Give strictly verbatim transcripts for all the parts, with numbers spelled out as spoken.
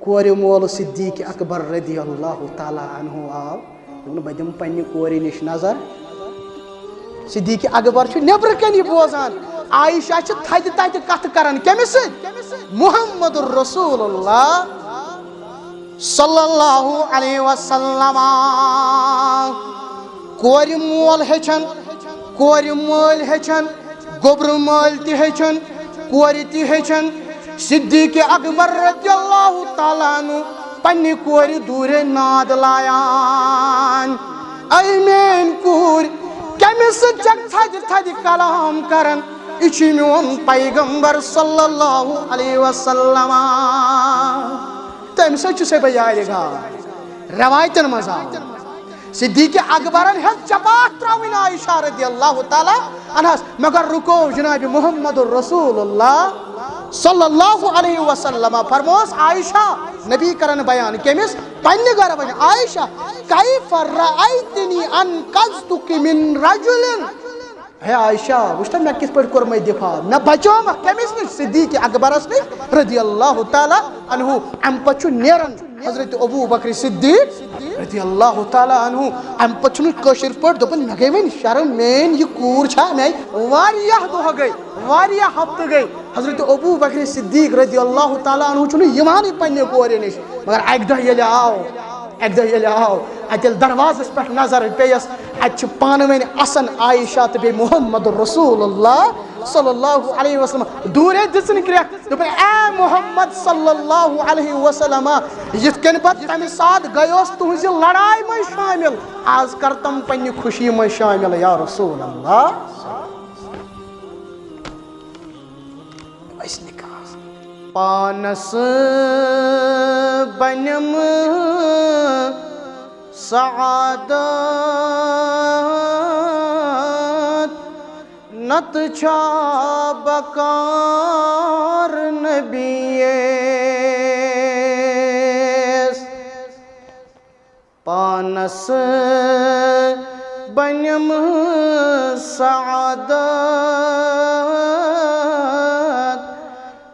کورِ مول صدیق اکبر رضی اللہ تعالیٰ عنہ آو۔ دوٚپُن، "بہٕ دِمہٕ پننہِ کورِ نِش نظر۔" صدیق اکبر چھُ نیٚبرٕ کنہِ بوزان، عائشہ چھِ تھدِ تتہِ کتھٕ کران۔ کٔمِس سۭتۍ؟ محمد رسول اللہ صلی اللہ علیہ وسلم۔ کورِ مول ہیٚچھن، کورِ مٲلۍ ہیٚچھن، گوٚبرٕ مٲلۍ تہِ ہیٚچھن، کورِ تہِ ہیٚچھن۔ صدیق اکبر رضی اللہ تعالیٰ عنہ پننہِ کورِ دوٗرے ناد لایان، "اے میٲنۍ کوٗر، کٔمِس سۭتۍ چھکھ تھدِ تھدِ کلام کران؟ یہِ چھُ میون پیغمبر صلی اللہ علیہ وسلم۔" تمہِ سۭتۍ چھُسے بہٕ یارِ گاو۔ رٮ۪وایتن منٛز آو۔ صدیق اکبرن ہیٚژ چپاتھ ترٛاوٕنۍ عائشہ رضی اللہ تعالیٰ عنہس، مگر رُکو جناب محمد رسول اللہ صلی اللہ علیہ وسلم۔ فرموس، عائشہ، نبی کرن بیان کٔمِس؟ پننہِ گرٕ وۄنۍ۔ عائشہ، کیف رأیتنی انقذتک من رجل؟ ہے عائشہ، وٕچھ تہ مےٚ کِتھ پٲٹھۍ کوٚرمَے دِفاع، مےٚ بچومَکھ کٔمِس نِش؟ صدیق اکبرس نِش رضی اللہ تعالیٰ عنہ۔ اَمہِ پتہٕ چھُ نیران حضرت ابو بکر صدیق رضی اللہ تعالیٰ عنہ۔ اَمہِ پتہٕ چھُنہٕ کٲشِر پٲٹھۍ، دوٚپُن، "مےٚ گٔے وۄنۍ شرم، میٲنۍ یہِ کوٗر چھا، مےٚ آیہِ واریاہ دۄہ گٔے، واریاہ ہفتہٕ گٔے۔" حضرت ابو بکر صدیق رضی اللہ تعالیٰ عنہ چھُنہٕ یِوانٕے پننہِ کورِ نِش، مگر اکہِ دۄہ ییٚلہِ آو، اکہِ دۄہ ییٚلہِ آو، اتہِ ییٚلہِ دروازس پٮ۪ٹھ نظر پیٚیس، اتہِ چھِ پانہٕ ؤنۍ اسان عائشہ تہٕ بیٚیہِ محمد رسول اللہ صلی اللہ علیہ وسلم۔ دوٗرے دِژٕن کرٛٮ۪کھ، دوٚپُن، "اے محمد صلی اللہ علیہ وسلم، یِتھ کٔنۍ بہٕ تمہِ ساتہٕ گٔیوس تُہنٛزِ لڑایہِ منٛز شٲمِل، از کر تم پننہِ خوشی منٛز شٲمِل یا رسول اللہ۔" أسۍ نِکاح۔ پانس بنم سعادت، نتہٕ چھا بکار نبیس۔ پانس بنم سعادت،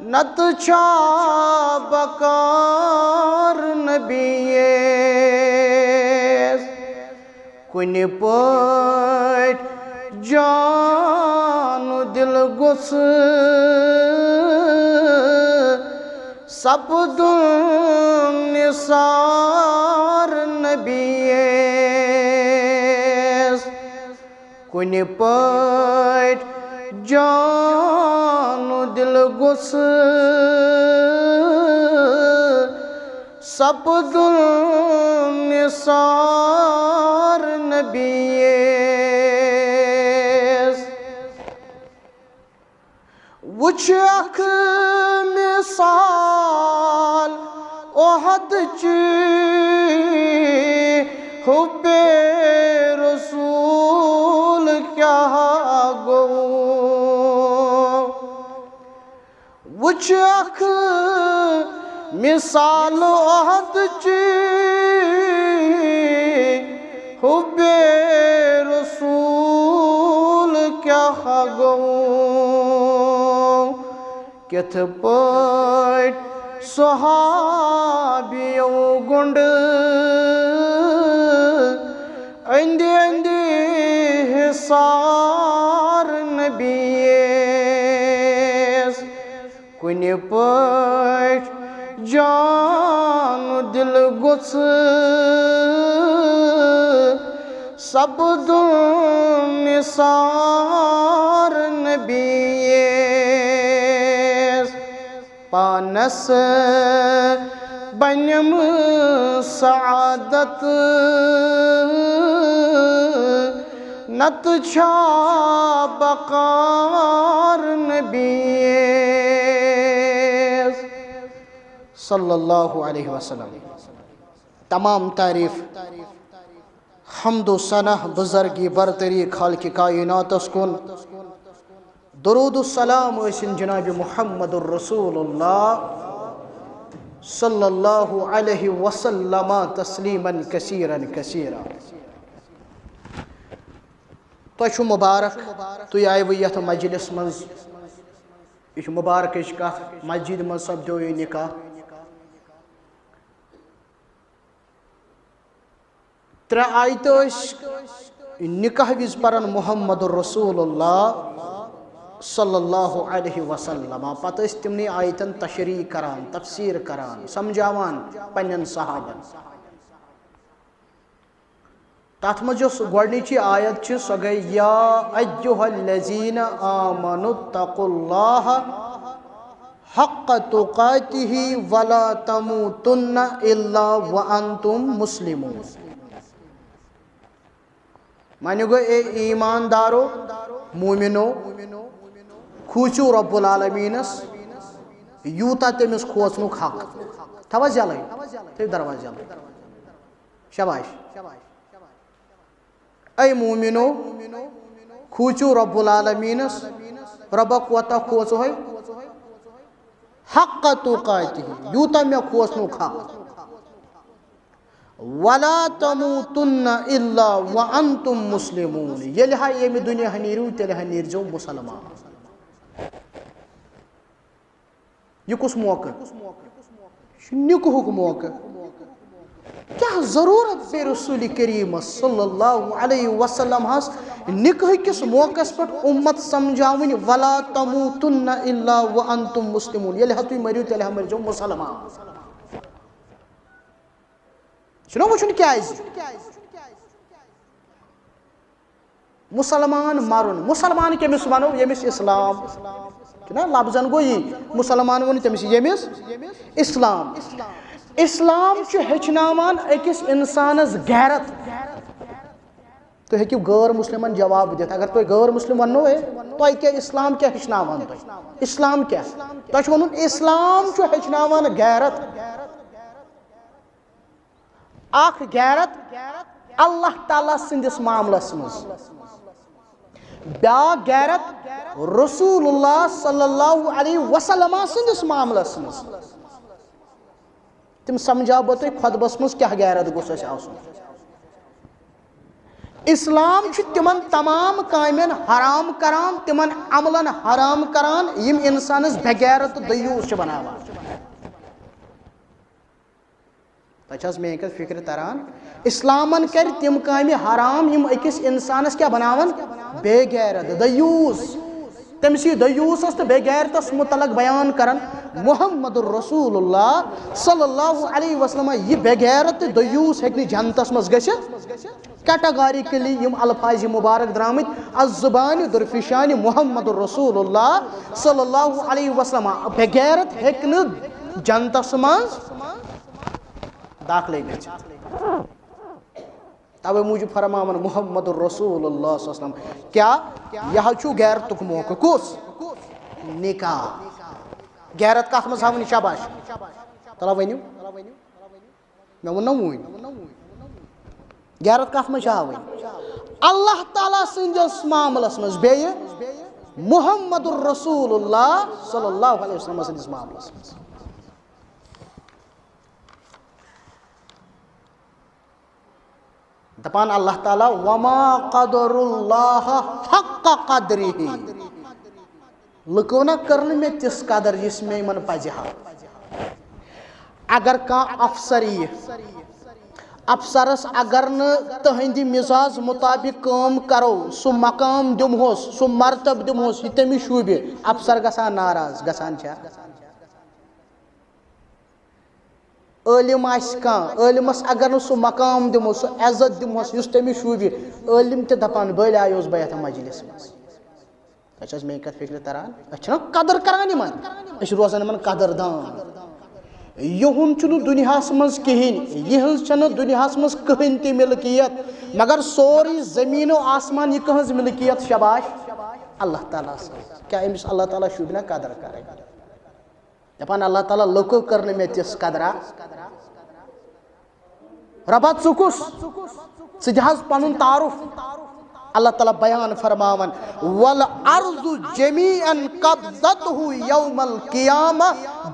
نتہٕ چھا بکار نبیس۔ کُنہِ پٲٹھۍ جان دِل گوٚژھ سپدُن نثار نبیس۔ کُنہِ پٲٹھۍ جان دِل گوٚژھ سپدُن نثار نبیس۔ وٕچھ اکھ مثال احد چی، حب رسول کیٛاہ گوٚو۔ وٕچھ اکھ مثال احد چی، حب رسول کیٛاہ گوٚو۔ کِتھ پٲٹھۍ صحابیو گُنٛڈ أنٛدۍ أنٛدۍ حصار نبیس۔ کُنہِ پٲٹھۍ جان دِل گوٚژھ سپدُن نثار نبیس۔ پانس بنم سعادت، نتہٕ چھا بکار نبیس۔ صلی اللہ علیہ وسلم۔ تمام تعریف، حمد و ثنا، بزرگی برتری خالق کائناتس کُن۔ درود و سلام ٲسِن جناب محمد رسول اللہ صلی اللہ علیہ وسلم تسلیما کثیرا کثیرا۔ تۄہہِ چھُو مبارک، تُہۍ آیوٕ یتھ مجلس منٛز۔ یہِ چھُ مبارکٕچ کتھ، مسجد منٛز سپدیو یہِ نکاح۔ ترٛےٚ آیتہٕ ٲسۍ نکاح وِزِ پران محمد رسول اللہ صلی اللہ علیہ وسلم۔ پتہٕ ٲسۍ تِمنٕے آیتن تشریح کران، تفسیر کران، سمجھاوان پننٮ۪ن صحابن۔ تتھ منٛز یۄس گۄڈنِچی آیت چھِ، سۄ گٔے، یا ایھا الذین آمنوا اتقوا اللہ حق تقاتہ ولا تموتن الا وانتم مسلمون۔ معنی گوٚو، اے ایماندارو، مومنو، کھوژِو رب العالمینس، یوٗتاہ تٔمِس کھوژنُک حق۔ تھاو حظ یَلَے، تھٲیِو دروازٕ یَلَے۔ شاباش۔ اے مومنو، کھوژِو رب العالمینس، ربہ کوتاہ کھوژوہے؟ حق تقاتہ، یوٗتاہ مےٚ کھوژنُک حق۔ ولا تموتن الا وانتم مسلمون، ییٚلہِ ہا ییٚمہِ دُنیا نیٖرِو، تیٚلہِ ہا نیٖرزیو مُسلمان۔ یہِ کُس موقع؟ یہِ چھُ نکاحُک موقع۔ کیٛاہ ضروٗرت پیٚیہِ رسول کریٖمس صلی اللہ علیہ وسلم ہس نکاح کِس موقعس پٮ۪ٹھ اُمت سمجھاوٕنۍ، ولا تموتن الا وانتم مسلمون، ییٚلہِ ہا تُہۍ مٔرِو، تیٚلہِ ہا مٔرزیو مُسلمان۔ چھُنہ وٕچھُن کیٛازِ؟ مُسلمان مرُن، مُسلمان کٔمِس وَنو؟ ییٚمِس اِسلام، چھُنہ لفظن گوٚو یی، مُسلمان ووٚن تٔمِس ییٚمِس اِسلام۔ اِسلام چھُ ہیٚچھناوان أکِس اِنسانَس غیرت۔ تُہۍ ہیٚکِو غٲر مُسلِمَن جواب دِتھ، اگر تُہۍ غٲر مُسلِم وَننو، ہے، تۄہہِ کیٛاہ اِسلام کیٛاہ ہیٚچھناوان تۄہہِ؟ اِسلام کیٛاہ؟ تۄہہِ چھُ وَنُن اِسلام چھُ ہیٚچھناوان غیرت۔ اکھ غیرت اللہ تعالیٰ سٕنٛدِس معاملس منٛز، بیٛاکھ غیرت رسول اللہ صلی اللہ علیہ وسلم سٕنٛدِس معاملس منٛز۔ تِم سمجھاو بہٕ تۄہہِ خۄطبس منٛز کیٛاہ غیرت گوٚژھ اَسہِ آسُن۔ اِسلام چھُ تِمن تمام کامٮ۪ن حرام کران، تِمن عملن حرام کران، یِم انسانس بے غیرت تہٕ دیوٗس چھِ بناوان۔ تۄہہِ چھا حظ میٛٲنۍ کتھ فکرِ تران؟ اسلامن کرِ تِم کامہِ حرام، یِم أکِس انسانس کیٛاہ بناون؟ بے غیرت، دیوٗس۔ تٔمۍ سٕے دیوٗسس تہٕ بے غیرتس متعلق بیان کران محمد رسول اللہ صلی اللہ علیہ وسلم، یہِ بے غیرت تہٕ دیوٗس ہیٚکہِ نہٕ جنتس منٛز گٔژھِتھ۔ کیٹاگاریکلی یِم الفاظ مبارک درامٕتۍ از زبانِ درفشانِ محمد رسول اللہ صلی اللہ علیہ وسلم، بے غیرت ہیٚکہِ نہٕ جنتس منٛز داخلے گٔژھِتھ۔ توے موٗجوٗب فرماوان محمد رسول اللہ صلی اللہ علیہ وسلم، کیٛاہ یہِ حظ چھُ غیرتُک موقعہٕ؟ کُس؟ نکاح۔ غیرت کتھ منٛز ہاوٕنۍ؟ شاباش۔ تَلہ ؤنِو۔ مےٚ ووٚن نہ وُنۍ۔ غیرت کتھ منٛز چھِ ہاوٕنۍ؟ اللہ تعالیٰ سٕنٛدِس معاملس منٛز، بیٚیہِ محمد رسول اللہ صلی اللہ علیہ وسلم سٕنٛدِس معاملس منٛز۔ دپان اللہ تعالیٰ، وما قدر اللہ حق قدرہ۔ لُکو نہ کٔر نہٕ مےٚ تِژھ قدر یِژھ مےٚ یِمن پزِ ہا۔ اگر کانٛہہ افسر یی، افسرس اگر نہٕ تہنٛدِ مزاج مطابق کٲم کرو، سُہ مقام دِمہوس، سُہ مرتبہٕ دِمہوس، یہِ تٔمِس شوٗبہِ، افسر گژھان ناراض، گژھان چھا؟ عٲلِم آسہِ کانٛہہ، عٲلِمس اگر نہٕ سُہ مقام دِمو، سُہ عزت دِمہوس یُس تٔمِس شوٗبہِ، عٲلِم تہِ دپان، بٔلۍ آیوس بہٕ یتھ مجلس منٛز۔ تۄہہِ چھا حظ میٛٲنۍ کتھ فکرِ تران؟ أسۍ چھِنہ قدر کران یِمن، أسۍ چھِ روزان یِمن قدر دان۔ یِہُنٛد چھُنہٕ دُنیاہس منٛز کِہیٖنۍ، یِہٕنٛز چھَنہٕ دُنیاہس منٛز کٕہٕنۍ تہِ ملکیت، مگر سورُے زٔمیٖن و آسمان، یہِ کٕہٕنٛز ملکیت؟ شاباش، اللہ تعالیٰ سٕنٛز۔ کیٛاہ أمِس اللہ تعالیٰ شوٗبہِ نہ قدر کرٕنۍ؟ دپان، اللہ تعالیٰ، لُکو کٔر نہٕ مےٚ تِژھ قدرا۔ ربا، ژٕ کُس؟ ژٕ دِ حظ پنُن تعارُف۔ اللہ تعالیٰ بیان فرماوان، والارض جمیعا قبضتہ یوم القیامہ،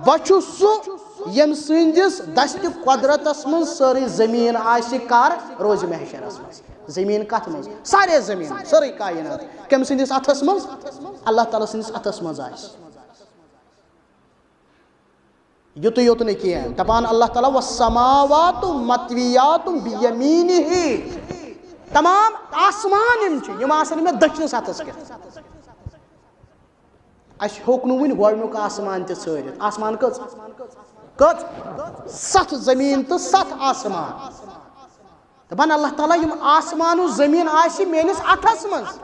بہٕ چھُس سُہ ییٚمہِ سٕنٛدِس دستِ قدرتس منٛز سٲرٕے زٔمیٖن آسہِ۔ کر؟ روزِ محشرس منٛز۔ زٔمیٖن کتھ منٛز؟ سارے زٔمیٖن، سٲرٕے کائنات کٔمۍ سٕنٛدِس اتھس منٛز؟ اللہ تعالیٰ سٕنٛدِس اتھس منٛز آسہِ۔ یُتُے یوت نہٕ کینٛہہ، دَپان اللہ تعالیٰ، "والسماوات مطویات بیمینہ"، تمام آسمان یِم چھِ، یِم آسَن مےٚ دٔچھنِس اَتھَس کٮ۪تھ۔ اَسہِ ہیوٚک نہٕ وٕنہِ گۄڈٕنیُک آسمان تہِ ژھٲرِتھ۔ آسمان کٔژ؟ کٔژ؟ سَتھ زٔمیٖن تہٕ سَتھ آسمان۔ دَپان اللہ تعالیٰ، یِم آسمان و زٔمیٖن آسہِ میٲنِس اَتھَس منٛز،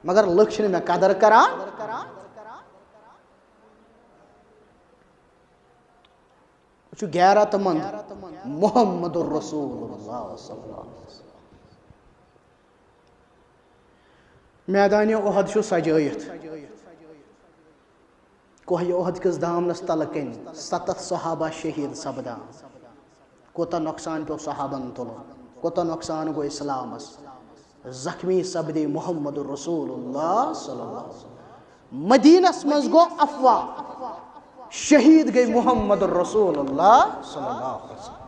مگر لُکھ چھِنہٕ مےٚ قدر کران۔ چھُ غیرت مند محمد رسول اللہ صلی اللہ علیہ وسلم۔ میدان احد چھُ سجٲیِتھ۔ کوہ احد کِس دامنس تلہٕ کنۍ ستتھ صحابہ شہید سپدان۔ کوتاہ نۄقصان پیوٚو صحابن تُلُن، کوتاہ نۄقصان گوٚو اسلامس۔ زخمی سپدے محمد رسول اللہ صلی اللہ علیہ وسلم۔ مدینس منٛز گوٚو افواہ، شہید گٔے محمد رسول اللہ صلی اللہ علیہ وسلم۔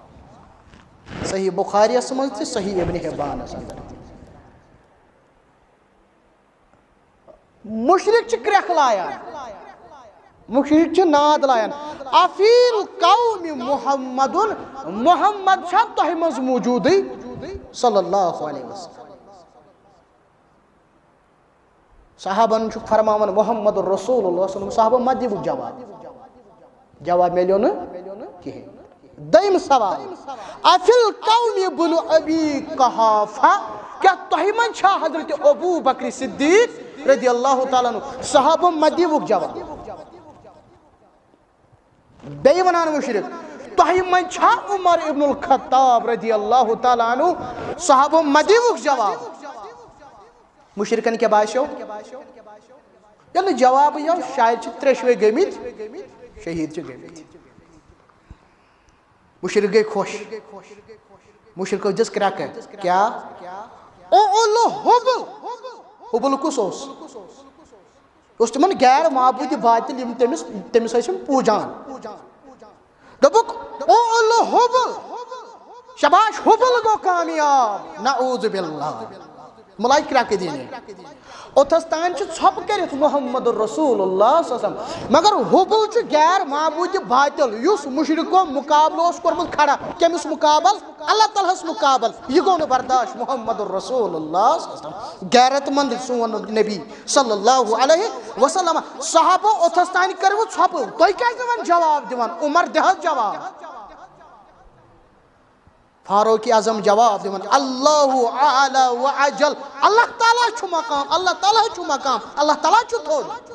صحیح بخاریس منٛز تہِ، صحیح ابن حبانس اندر تہِ۔ مشرک چھِ کرٛٮ۪کھ لایان، مشرک چھِ ناد لایان، "افی القوم محمد"، محمد چھا تۄہہِ منٛز موجودٕے؟ صلی اللہ علیہ وسلم۔ صحابن چھُ فرماوان محمد رسول اللہ صلی اللہ علیہ وسلم، صحابہ مہ دِیِو جواب۔ جواب میلیو نہٕ کِہیٖنۍ۔ دوٚیِم سوال، "افی القوم ابن ابی قحافہ"، کیٛاہ تۄہہِ منٛز چھا حضرت ابو بکر صدیق رضی اللہ تعالیٰ عنہ؟ صحابہ مہ دِیوُکھ جواب۔ بیٚیہِ وَنان مُشرِک، "تۄہہِ منٛز چھا عمر ابن الخطاب رضی اللہ تعالیٰ عنہ؟" صحابہ مہ دِیوُکھ جواب۔ مُشرِکن کیٛاہ باسیو؟ ییٚلہِ نہٕ جوابٕے آو، شاید چھِ ترٛیشوَے گٔمٕتۍ، شہیٖد چھِ گٔمٕتۍ۔ مُشرِک گٔے خۄش۔ مُشرِکو دِژ کرٛٮ۪کہٕ۔ کیٛاہ؟ او اولو ہُبل۔ ہُبل کُس اوس؟ یہِ اوس تِمن غیر معبوٗدِ باطل، یِم تٔمِس، تٔمِس ٲسۍ یِم پوٗجان۔ دوٚپُکھ، "او اولو ہُبل، شاباش، ہُبل گوٚو کامیاب۔" نعوذ باللہ۔ ملائک کرٛٮ۪کہٕ دِنہِ۔ اوٚتھس تام چھُ ژھۄپہٕ کٔرِتھ محمد رسول اللہ صلی اللہ علیہ وسلم۔ مگر ہُبل چھُ غیر معبوٗدِ باطل، یُس مُشرِکو مُقابلہٕ اوس کوٚرمُت کھڑا۔ کٔمِس مُقابل؟ اللہ تعالیٰ ہس مُقابل۔ یہِ گوٚو نہٕ برداش۔ محمد رسول اللہ صلی اللہ علیہ وسلم، غیرت مند سون نبی صلی اللہ علیہ وسلم۔ صحابو اوٚتھس تام کٔرِو ژھۄپہٕ، تُہۍ کیٛازِ دِوان جواب دِوان؟ عمر، دِ حظ جواب۔ فاروق اعظم جواب دِوان، "اللہ اعلی و اجل"، اللہ تعالیٰ چھُ مقام، اللہ تعالیٰ چھُ مقام، اللہ تعالیٰ چھُ تھوٚد۔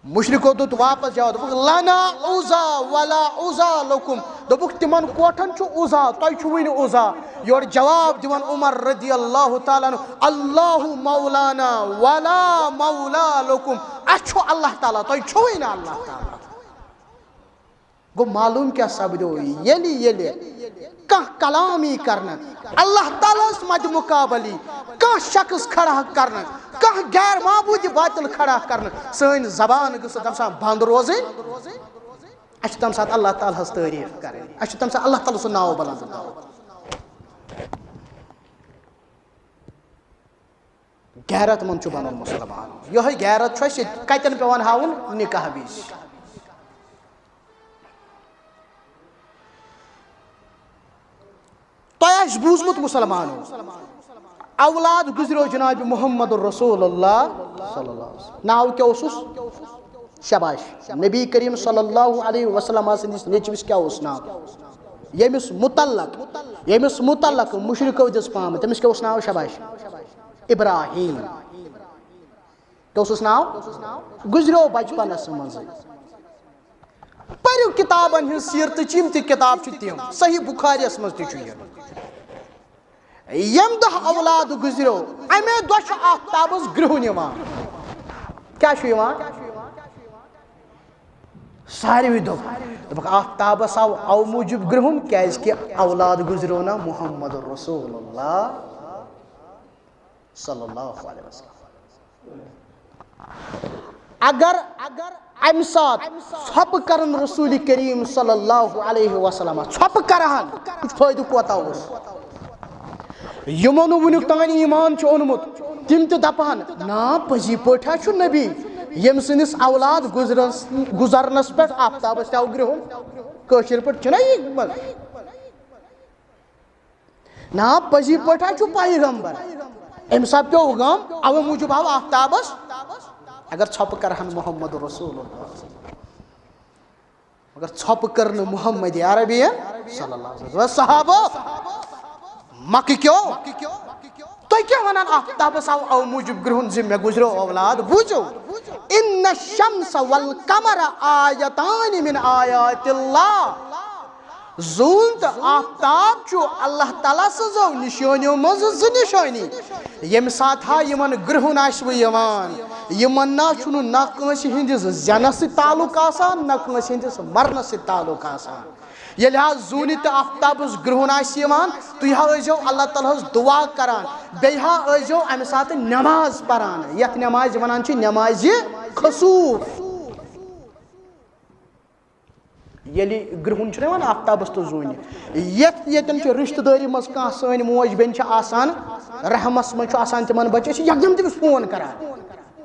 مُشرِکو دیُت واپس جواب، دوٚپُکھ، "لنا عزا ولا عزا لکم"، دوٚپُکھ، "تِمن کوٹھن چھُ عزا، تۄہہِ چھُوٕے نہٕ عزا۔" یورٕ جواب دِوان عمر رضی اللہ تعالیٰ عنہ، "اللہ مولانا ولا مولا لکم"، اَسہِ چھُ اللہ تعالیٰ، تۄہہِ چھُوٕے نہٕ اللہ تعالیٰ۔ گوٚو معلوم کیٛاہ سپدیو؟ ییٚلہِ، ییٚلہِ کانٛہہ کلام یی کرنہٕ، اللہ تعالیٰ ہس مدِ مقابل یی کانٛہہ شخص کھڑا کرنہٕ، کانٛہہ غیر معبوٗدِ باطل کھڑا کرنہٕ، سٲنۍ زبان گٔژھ تَمہِ ساتہٕ بنٛد روزٕنۍ۔ اَسہِ چھِ تَمہِ ساتہٕ اللہ تعالیٰ ہس تعریٖف کرٕنۍ، اَسہِ چھُ تَمہِ ساتہٕ اللہ تعالیٰ سُنٛد ناو بلند کرُن۔ غیرت مند چھُ بنُن مُسلمان۔ یِہوٚے غیرت چھُ اَسہِ کَتٮ۪ن پٮ۪وان ہاوُن؟ نکاح وِزِ۔ تۄہہِ آسہِ بوٗزمُت مُسلمانو، اولاد گُزریو جناب محمد رسول اللہ صلی اللہ علیہ وسلم۔ ناو کیٛاہ اوسُس؟ شاباش۔ نبی کریم صلی اللہ علیہ وسلم سٕنٛدِس نیٚچوِس کیٛاہ اوس ناو؟ ییٚمِس متعلق، ییٚمِس متعلق مُشرِکو دِژ پامہٕ، تٔمِس کیٛاہ اوس ناو؟ شاباش۔ ابراہیم۔ کیٛاہ اوسُس ناو؟ گُزریو بچپنس منٛزٕے۔ پٔرِو کِتابن ہٕنٛز سیٖرتٕچ، یِم تہِ کِتاب چھِ تِم، صحیح بُخاریَس منٛز تہِ چھُ یہِ۔ ییٚمہِ دۄہ اولاد گُزریو، اَمے دۄہ چھُ آفتابس گرٛہُن یِوان۔ کیٛاہ چھُ یِوان؟ ساروی دوٚپ، دوٚپُکھ، آفتابس آو اَوٕ موٗجوٗب گرٛہُن، کیٛازِ کہِ اولاد گُزریو نا محمد رسول اللہ۔ صلی اللہ علیہ وسلم۔ اگر، اگر امہِ ساتہٕ ژھۄپہٕ کرن رسول کریم صلی اللہ علیہ وسلم، ژھۄپہٕ کرہن، کُس فٲیدٕ کوتاہ اوس؟ یِمو نہٕ وُنیُک تام ایمان چھُ اوٚنمُت، تِم تہِ دپہن، "نا، پٔزی پٲٹھۍ ہا چھُ نبی، ییٚمہِ سٕنٛدِس اولاد گُزرس گُزرنس پٮ۪ٹھ آفتابس تہِ آو گرٛہُن۔ کٲشِر پٲٹھۍ چھُنہ یہِ منٛز؟ نا، پٔزی پٲٹھۍ ہا چھُ پیغمبر۔ أمِس ہا پیوٚو غم، اَوَے موٗجوٗب آو آفتابس۔ اگر ژھۄپہٕ کرہن محمد رسول اللہ، مگر ژھۄپہٕ کٔر نہٕ محمد عربین صلی اللہ علیہ وسلم۔ صحابہ مکہ کیو، تُہۍ کیٛاہ ونان آفتابس آو اَوٕ موٗجوٗب گرٛہُن زِ مےٚ گُزریو اولاد؟ بوٗزِو، ان الشمس والقمر آیتان من آیات اللہ۔ زوٗن تہٕ آفتاب چھُ اللہ تعالیٰ سٕنٛزو نِشٲنیو منٛزٕ زٕ نِشٲنی۔ ییٚمہِ ساتہٕ ہا یِمن گرٛہُن آسہِ وٕ یِوان، یِمن نہ چھُنہٕ نہ کٲنٛسہِ ہٕنٛدِس زٮ۪نس سۭتۍ تعلق آسان، نہ کٲنٛسہِ ہٕنٛدِس مرنس سۭتۍ تعلق آسان۔ ییٚلہِ ہا زوٗنہِ تہٕ آفتابس گرٛہُن آسہِ یِوان، تُہۍ ہا ٲسۍزیو اللہ تعالیٰ ہس دُعا کران، بیٚیہِ ہا ٲسۍزیو امہِ ساتہٕ نٮ۪ماز پران، یتھ نٮ۪مازِ ونان چھِ نٮ۪مازِ خسوٗف۔ ییٚلہِ گرٛہُن چھُنہ یِوان آفتابس تہٕ زوٗنہِ، یتھ ییٚتٮ۪ن چھُ رشتہٕ دٲری منٛز کانٛہہ سٲنۍ موج بیٚنہِ چھِ آسان، رحمس منٛز چھُ آسان تِمن بچہِ، أسۍ چھِ یکدم تٔمِس فون کران،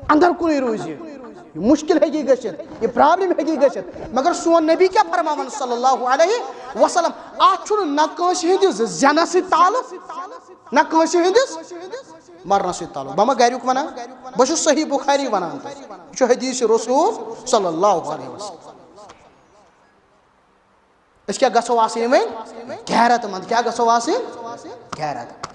اندر کُنُے روٗزِ، یہِ مُشکل ہیٚکہِ گٔژھِتھ، یہِ پرابلم ہیٚکہِ گٔژھِتھ۔ مگر سون نبی کیٛاہ فرماوان صلی اللہ علیہ وسلم؟ اتھ چھُنہٕ نہ کٲنٛسہِ ہٕنٛدِس زٮ۪نس سۭتۍ تعلق، نہ کٲنٛسہِ ہٕنٛدِس مرنس سۭتۍ تعلق۔ بہٕ ما گریُک ونان، بہٕ چھُس صحیح بخاری ونان تۄہہِ، یہِ چھُ حدیث رسول صلی اللہ علیہ وسلم۔ أسۍ کیٛاہ گژھو آسٕنۍ وۄنۍ؟ غیرت مند۔ کیٛاہ گژھو آسٕنۍ؟ غیرت مند۔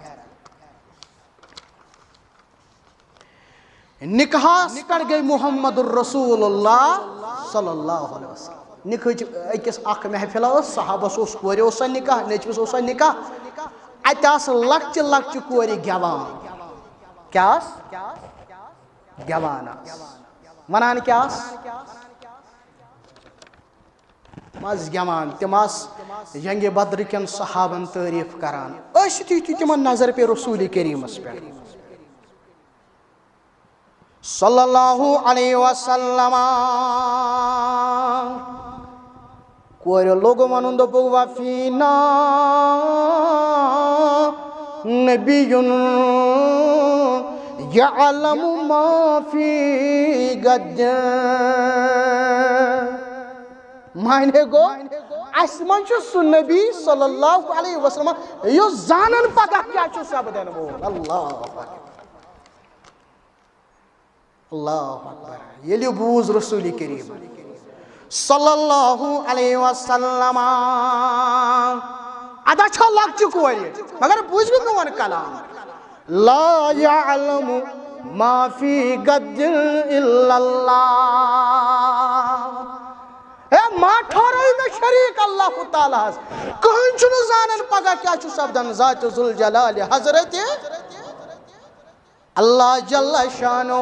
نکاحس پٮ۪ٹھ گٔے محمد رسول اللہ صلی اللہ علیہ وسلم۔ نکاحٕچ أکِس اکھ محفل ٲس، صحابس اوس، کورِ اوس سۄ نکاح، نیٚچوِس اوس سۄ نکاح۔ اتہِ آسہٕ لۄکچہِ لۄکچہِ کورِ گٮ۪وان۔ کیٛاہ آسہٕ؟ گٮ۪وان آسہٕ۔ ونان کیٛاہ آسہٕ؟ تِم آسہٕ گٮ۪وان، تِم آسہٕ جنگِ بدر کٮ۪ن صحابن تعریف کران۔ أسۍ تہِ، یُتھُے تِمن نظر پیٚیہِ رسول کریٖمس پٮ۪ٹھ صلی اللہ علیہ وسلم، کورِ لوٚگ ونُن، دوٚپُکھ، "وفینا نبی یعلم ما فی غد۔" معنی گوٚو، اسہِ منٛز چھُ سُہ نبی صلی اللہ علیہ وسلم، یُس زانان پگاہ کیٛاہ چھُ سپدن وول۔ اللہ اکبر۔ اللہ اکبر۔ ییٚلہِ بوٗز رسول کریم صلی اللہ علیہ وسلم، ادا چھا لۄکچہِ کورِ، مگر بوٗزِو میون کلام۔ لا یعلم ما فی غد الا اللہ۔ ہے، ما ٹھہرٲیِو مےٚ شریٖک اللہ تعالیٰ ہس۔ کٕہٕنۍ چھُنہٕ زانان پگاہ کیٛاہ چھُ سپدان ذات ذوالجلال حضرت اللہ جل شانہ۔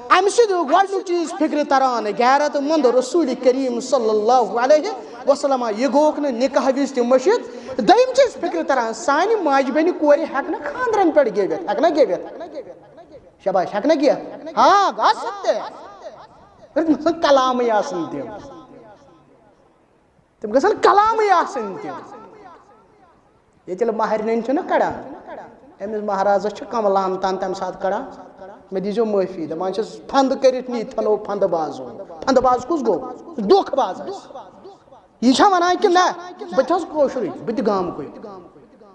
امہِ سۭتۍ گۄڈنیُک چیٖز فکرِ تران، غیرت مند رسول کریم صلی اللہ علیہ وسلم، یہِ گوٚوکھ نہٕ نکاح وِزِ تہِ مٔشِتھ۔ دوٚیِم چیٖز فکرِ تران، سانہِ ماجہِ بیٚنہِ کورِ ہٮ۪کہٕ نہٕ خاندرن پٮ۪ٹھ گٮ۪وِتھ، ہٮ۪کہٕ نہ گٮ۪وِتھ؟ شاباش، ہٮ۪کہٕ نہ گٮ۪وِتھ؟ ہاں، گژھن تہِ۔ مگر تِم گژھن کلامٕے آسٕنۍ تِم۔ تِم گژھن کلامٕے آسٕنۍ تِم۔ ییٚتہِ ییٚلہِ مہرِنٮ۪ن چھِنہ کڑان، أمِس مہرازس چھِ کم لعنتان تمہِ ساتہٕ کڑان، مےٚ دیٖزیو معٲفی، دپان چھِس، "پھنٛدٕ کٔرِتھ نی تھنو پھنٛدٕ بازو۔" پھنٛدٕ باز کُس گوٚو؟ دھوکہٕ باز آسہِ۔ یہِ چھا ونان کِنہٕ نہ؟ بہٕ تہِ حظ کٲشرُے، بہٕ تہِ گامکُے۔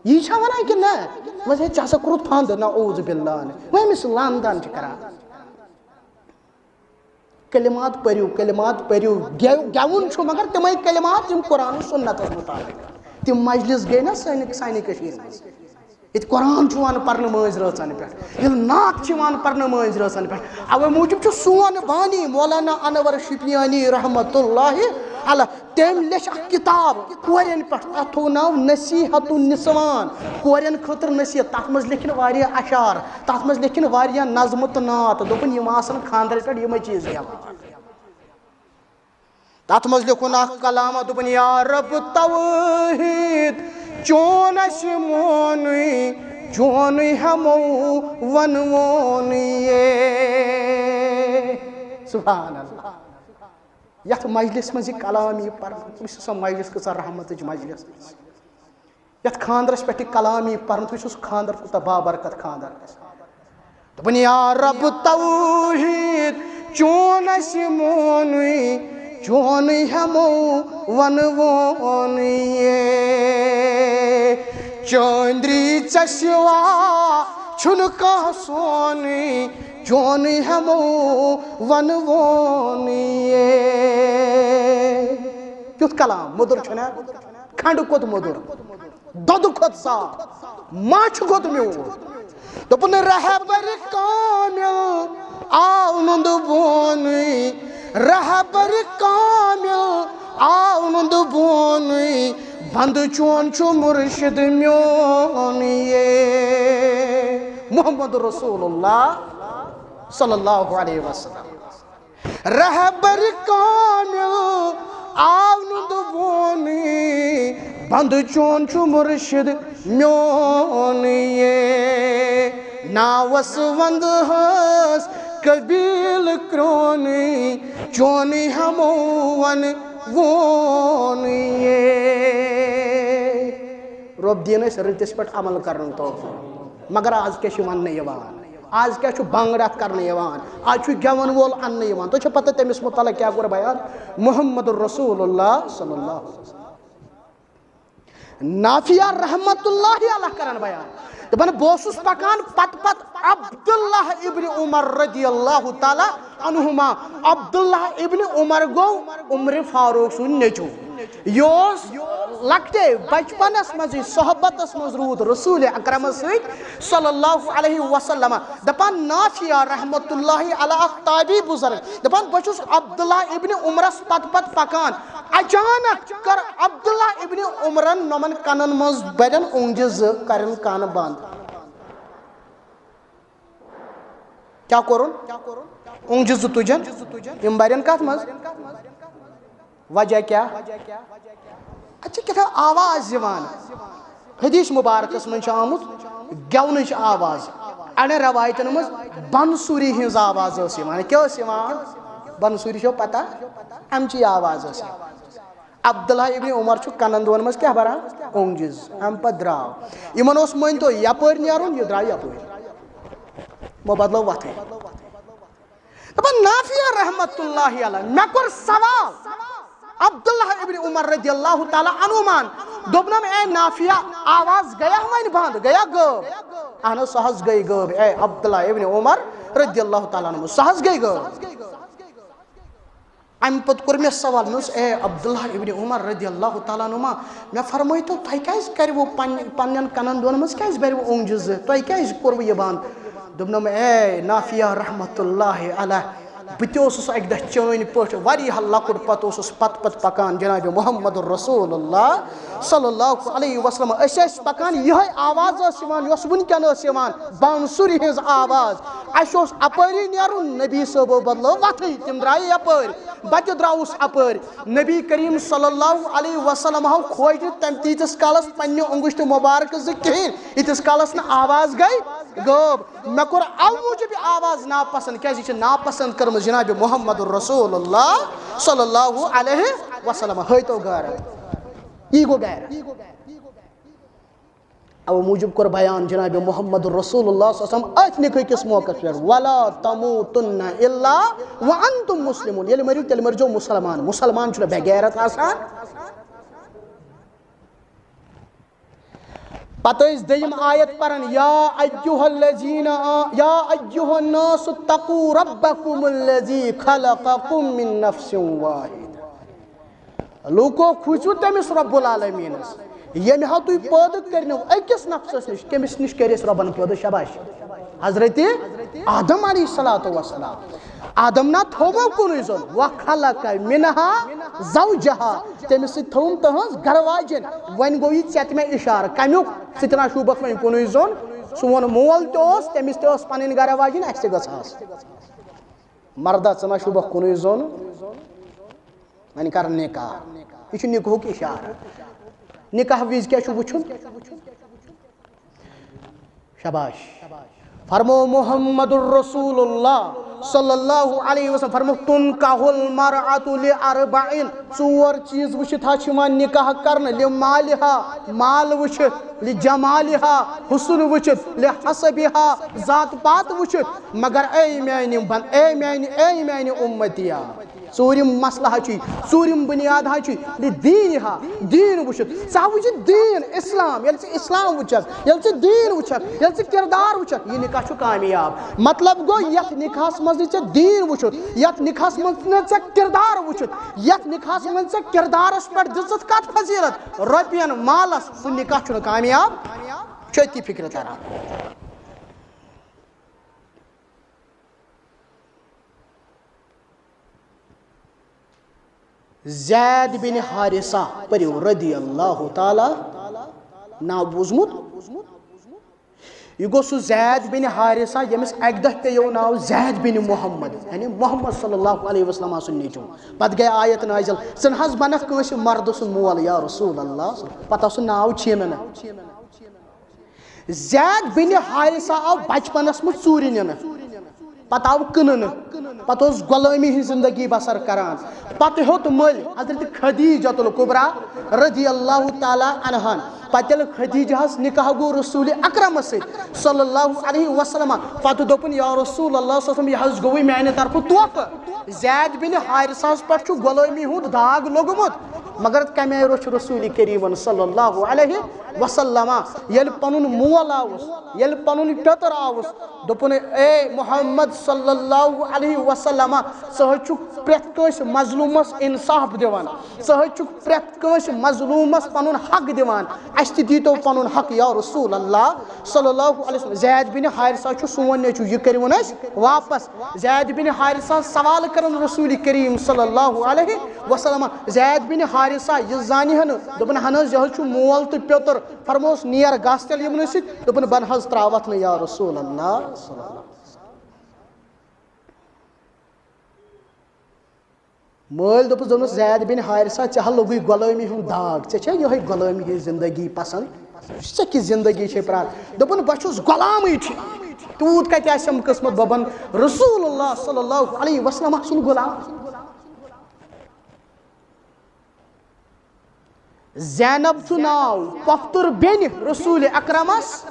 یہِ چھا ونان کِنہٕ نہ؟ وۄنۍ ہے، ژےٚ ہسا کوٚرُتھ پھنٛدٕ، نعوذ باللہ۔ وۄنۍ أمِس لعنتان چھِ کران۔ کلمات پٔرِو، کلمات پٔرِو۔ گٮ۪و-، گٮ۪وُن چھُ، مگر تِمے کلمات یِم قرآن و سنتس مطابق۔ تِم مجلس گٔے نہ سانہِ، سانہِ کٔشیٖرِ منٛز۔ ییٚتہِ قرآن چھُ یِوان پرنہٕ مٲنٛزِ رٲژن پٮ۪ٹھ، ییٚلہِ نعت چھِ یِوان پرنہٕ مٲنٛزِ رٲژن پٮ۪ٹھ۔ اوے موٗجوٗب چھُ سون بانی مولانا انور شُپیانی رحمتہ اللہ علیہ، تٔمۍ لیٚچھ اکھ کتاب کورٮ۪ن پٮ۪ٹھ، تتھ تھوٚو ناو نصیحت النسوان، کورٮ۪ن خٲطرٕ نصیحت۔ تتھ منٛز لیٚکھِن واریاہ اشعار، تتھ منٛز لیٚکھِن واریاہ نظمہٕ تہٕ نعت۔ دوٚپُن، یِم آسن خاندرس پٮ۪ٹھ یِمے چیٖز گٮ۪وان۔ تتھ منٛز لیوٚکھُن اکھ کلام، دوٚپُن، یا رب توحید چون اسہِ مونُے، چونُے ہٮ۪مو ونوونُے۔ سبحان اللہ۔ یتھ مجلس منٛز یہِ کلام یی پرنہٕ، وٕچھ سا مجلس کۭژاہ رحمتٕچ مجلس۔ یتھ خاندرس پٮ۪ٹھ یہِ کلام یی پرنہٕ، تُہۍ وٕچھِو سُہ خاندر کوٗتاہ بابرکت خاندر آسہِ۔ دوٚپُن، یا رب توحید چون اَسہِ مونُے، چونُے ہٮ۪مو ونہٕ وونُے۔ چٲندری ژےٚ سوا چھُنہٕ کانٛہہ سونُے، چونُے ہٮ۪مو ونہٕ وونُے۔ کیُتھ کلام مٔدُر چھُنہ؟ کھنٛڈٕ کھۄتہٕ مٔدُر، دۄدٕ کھۄتہٕ صاف، ماچھِ کھۄتہٕ میوٗٹھ۔ دوٚپُن، رہبر کامل آو نُنٛدٕ بونُے، رہبر کامل آو نُنٛدٕ بونُے، بندٕ چون چھُ مرشد میون۔ یے محمد رسول اللہ صلی اللہ علیہ وسلم۔ رہبر کامل آو نُنٛدٕ بونُے، بندٕ چون چھُ مرشد میون۔ یے ناوس وندٕ ہس قبیل کرونُے، چونُے ہٮ۪مو ونہٕ وونُے۔ رۄب دِیِن اَسہِ رٕتِس پٮ۪ٹھ عمل کرنُک توفیٖق۔ مگر آز کیٛاہ چھُ وننہٕ یِوان؟ آز کیٛاہ چھُ بانٛگڑ اَتھ کرنہٕ یِوان؟ آز چھُ گٮ۪وَن وول اننہٕ یِوان۔ تۄہہِ چھو پتہ تٔمِس مُتعلق کیٛاہ کوٚر بیان؟ محمد رسول اللہ صلی اللہ علیہ وسلم۔ نافیہ رحمت اللہ علیہ کران بیان، دپان، بہٕ اوسُس پکان پتہٕ پتہٕ عبداللہ ابن عمر رضی اللہ تعالیٰ عنہما۔ عبداللہ ابن عمر گوٚو عمر فاروق سُنٛد نیٚچو۔ یہِ اوس لۄکٹے بچپنس منٛزٕے صحبتس منٛز روٗد رسول اکرمس سۭتۍ صلی اللہ علیہ وسلم۔ دپان، نافیہ رحمت اللہ علیہ اکھ تابعی بزرگ، دپان، بہٕ چھُس عبداللہ ابن عمرس پتہٕ پتہٕ پکان، اچانک کٔر عبداللہ ابن عمرن نۄمن کنن منٛز برن اونٛگجہِ زٕ، کرن کن بند۔ کیٛاہ کوٚرُن؟ اونٛگجہِ زٕ تُجن، یِم برن کتھ منٛز؟ وجہ کیٛاہ؟ اتہِ چھِ کیٛاہ تام آواز یِوان۔ حدیث مبارکس منٛز چھِ آمُت گٮ۪ونٕچ آواز۔ اڑٮ۪ن رٮ۪وایتن منٛز بنسوٗری ہٕنٛز آواز ٲس یِوان۔ کیٛاہ ٲس یِوان؟ بنسوٗری چھو پتہ؟ امچی آواز ٲس یِوان۔ عبداللہ ابن عمر چھُ کنن دۄن منٛز کیٛاہ بران؟ اونٛگجہِ زٕ۔ امہِ پتہٕ درٛاو۔ یِمن اوس مٲنۍ تو یپٲرۍ نیرُن، یہِ درٛاو یپٲرۍ۔ یِمو بدلٲو وتھٕے۔ دپان، نافیہ رحمت اللہ علیہ، مےٚ کوٚر سوال عبداللہ ابن عمر رضی اللہ تعالیٰ عنہُمن۔ دوٚپنم، اے نافیہ، آواز گیا وۄنۍ بند، گیا غٲب؟ اہن حظ، سۄ حظ گٔے غٲب۔ اے عبداللہ ابن عمر رضی اللہ تعالیٰ عنہ، سۄ حظ گٔے غٲب۔ امہِ پتہٕ کوٚر مےٚ سوال، مےٚ اوس، اے عبداللہ ابن عمر رضی اللہ تعالیٰ عنہما، مےٚ فرمٲیتو، تۄہہِ کیٛازِ کَرِوٕ پننہِ، پننٮ۪ن کنن دۄن منٛز کیٛازِ بَرِوٕ اونٛگجہِ زٕ؟ تۄہہِ کیٛازِ کوٚروٕ یہِ بنٛد؟ دوٚپنم، اے نافیہ رحمت اللہ علیہ، بہٕ تہِ اوسُس اَکہِ دۄہ چٲنۍ پٲٹھۍ واریاہ لۄکُٹ، پتہٕ اوسُس پتہٕ پتہٕ پکان جناب محمد رسول اللہ صلی اللہ علیہ وسلم۔ أسۍ ٲسۍ پکان، یِہے آواز ٲس یِوان، یۄس وٕنکٮ۪ن ٲس یِوان، بانسُرِ ہٕنٛز آواز۔ اَسہِ اوس اپٲری نیرُن، نبی صٲبو بدلٲو وتھٕے، تِم درٛایہِ یپٲرۍ، بہٕ تہِ درٛاوُس اپٲرۍ۔ نبی کریم صلی اللہ علیہ وسلم ہو کھوج نہٕ تَمہِ تیٖتِس کالس پننہِ انگشتہٕ مبارکہٕ زٕ کِہیٖنۍ، ییٖتِس کالس نہٕ آواز گٔے غٲب۔ مےٚ کوٚر اَمہِ موٗجوٗب یہِ آواز ناپسنٛد، کیٛازِ یہِ چھِ ناپسنٛد کٔرمٕژ جناب محمد رسول اللہ صلی اللہ علیہ وسلم۔ ہٲیتو غیرت، یی گوٚو غیرت۔ اَوٕ موٗجوٗب کوٚر بیان جناب محمد رسول اللہ صلی اللہ علیہ وسلم أتھۍ نِکہٕ کِس موقعس پٮ۪ٹھ، "ولا تموتن الا وانتم مسلمون"، ییٚلہِ مٔرِو تیٚلہِ مٔرۍزیو مُسلمان، مُسلمان چھُنہٕ بے غیرت آسان۔ پتہٕ ٲسۍ دوٚیِم آیت پران، "یا ایھا الذین آ-، یا ایھا الناس اتقوا ربکم الذی خلقکم من نفس واحدہ"۔ لوٗکو، کھوٗژِو تٔمِس رب العالمیٖنَس، ییٚمۍ ہا تُہۍ پٲدٕ کٔرنو أکِس نفسَس نِش، کٔمِس نِش کٔرۍ اَسہِ رۄبَن پٲدٕ؟ شاباش، حضرت آدم علیہ الصلوۃ والسلام۔ آدم نا تھوٚومو کُنُے زوٚن، "وخلق منہا زوجہا"، تٔمِس سۭتۍ تھٲوٕم تٕہٕنٛز گرٕ واجِنۍ۔ وۄنۍ گوٚو یہِ ژےٚ تہِ مےٚ اِشارٕ، کَمیُک؟ ژٕ تہِ نا شوٗبَکھ وۄنۍ کُنُے زوٚن۔ سون مول تہِ اوس، تٔمِس تہِ ٲس پَنٕنۍ گرٕ واجِنۍ، اَسہِ تہِ گٔژھ آسٕنۍ۔ مَردا، ژٕ نا شوٗبَکھ کُنُے زوٚن۔ وۄنۍ کر نکاح۔ یہِ چھُ نکاحُک اِشارٕ۔ نکاح وِزِ کیٛاہ چھُ وٕچھُن؟ شاباش۔ فرمو محمد رسول اللہ صلی اللہ علیہ وسلم فرموو، "تنکح المرأة لأربع"۔ ژور چیز وٕچھِتھ ہا چھُ یِوان نکاح کرنہٕ، لمالہا، مال وٕچھِتھ، لجمالہا، حسن وٕچھِتھ، لحسبہا، ذات پات وٕچھِتھ۔ مگر اے میانہِ بن-، اے میانہِ، اے میانہِ امتیا، ژوٗرِم مسلہٕ ہا چھُے، ژوٗرِم بُنیاد ہا چھُے، لدینہا، دیٖن وٕچھِتھ۔ ژٕ ہا وٕچھِ دیٖن، اسلام۔ ییٚلہِ ژٕ اسلام وٕچھکھ، ییٚلہِ ژٕ دیٖن وٕچھکھ، ییٚلہِ ژٕ کردار وٕچھکھ، یہِ نکاح چھُ کامیاب۔ مطلب گوٚو، یتھ نکاحس منٛز نہٕ ژےٚ دیٖن وٕچھُتھ، یتھ نکاحس منٛز نہٕ ژےٚ کردار وٕچھُتھ، یتھ نکاحس منٛز ژےٚ کردارس پٮ۪ٹھ دِژٕتھ کتھ فضیلت، رۄپین مالس، سُہ نکاح چھُنہٕ کامیاب، چھُ أتی فکرِ تران۔ زید بن حارثہ، پٔرِو، رضی اللہ تعالیٰ، ناو بوٗزمُت؟ یہِ گوٚو سُہ زید بن حارثہ، ییٚمِس اَکہِ دۄہ پیٚیو ناو زید بن محمد، یعنی محمد صلی اللہ علیہ وسلم سُنٛد نیٚچوٗ۔ پتہٕ گٔے آیت نازل، "ژٕ نہ حظ بنکھ کٲنٛسہِ مردٕ سُنٛد مول یا رسول اللہ"، پتہٕ آو سُہ ناو چھینہٕ۔ زید بن حارثہ آو بچپنس منٛز ژوٗرِ نِنہٕ، پتہٕ آو کٕننہٕ، پتہٕ اوس غلٲمی ہٕنٛز زندگی بسر کران۔ پتہٕ ہیوٚت مٔلۍ حضرت خدیجۃ الکبریٰ رضی اللہ تعالیٰ عنہن۔ پتہٕ ییٚلہِ خدیجہس نکاح گوٚو رسول اکرمس سۭتۍ صلی اللہ علیہ وسلم، پتہٕ دوٚپُن، "یا رسول اللہ صلی اللہ علیہ وسلم، یہِ حظ گوٚوُے میانہِ طرفہٕ تحفہٕ۔ زید بن حارثہس پٮ۪ٹھ چھُ غلٲمی ہُنٛد داغ لوٚگمُت۔" مگر کمہِ آیہِ روٚچھ رسول کریمن صلی اللہ علیہ وسلم، ییٚلہِ پنُن مول آوُس، ییٚلہِ پنُن پیٚتٕر آوُس، دوٚپُن، "اے محمد صلی اللہ علیہ وسلم، ژٕ حظ چھُکھ پرٛٮ۪تھ کٲنٛسہِ مظلوٗمس انصاف دِوان، ژٕ حظ چھُکھ پرٛٮ۪تھ کٲنٛسہِ مظلوٗمس پنُن حق دِوان، اَسہِ تہِ دیٖتو پنُن حق یا رسول اللہ صلی اللہ علیہ وسلم۔ زید بن حارثہ چھُ سون نیٚچوٗ، یہِ کٔرِوُن اَسہِ واپس۔" زید بن حارثہ سوال کران رسول کریم صلی اللہ علیہ وسلم۔ زید بن حارثہ یہِ زانہِ ہا نہٕ، دوٚپُن، "ہن حظ، یہِ حظ چھُ مول تہٕ پیٚتٕر۔" فرموس، "نیر گژھ تیٚلہِ یِمنٕے سۭتۍ۔" دوٚپُن، "بہٕ نہ حظ ترٛاوَتھ نہٕ یا رسول اللہ صلی اللہ علیہ وسلم۔" مٲلۍ دوٚپُس، دوٚپنَس، "زید بن حارثہ، ژےٚ ہا لوٚگُے غلٲمی ہُنٛد داغ، ژےٚ چھےٚ یِہوٚے غلٲمی ہٕنٛز زندگی پسنٛد؟ ژےٚ کِژھ زندگی چھے پرٛان؟" دوٚپُن، "بہٕ چھُس غلامٕے ٹھیٖک، تیوٗت کَتہِ آسٮ۪م قٕسمت، بہٕ بَنہٕ رسول اللہ صلی اللہ علیہ وسلم سُنٛد غلام۔" زینب چھُ ناو پۄپھتٕر بیٚنہِ رسول اکرمس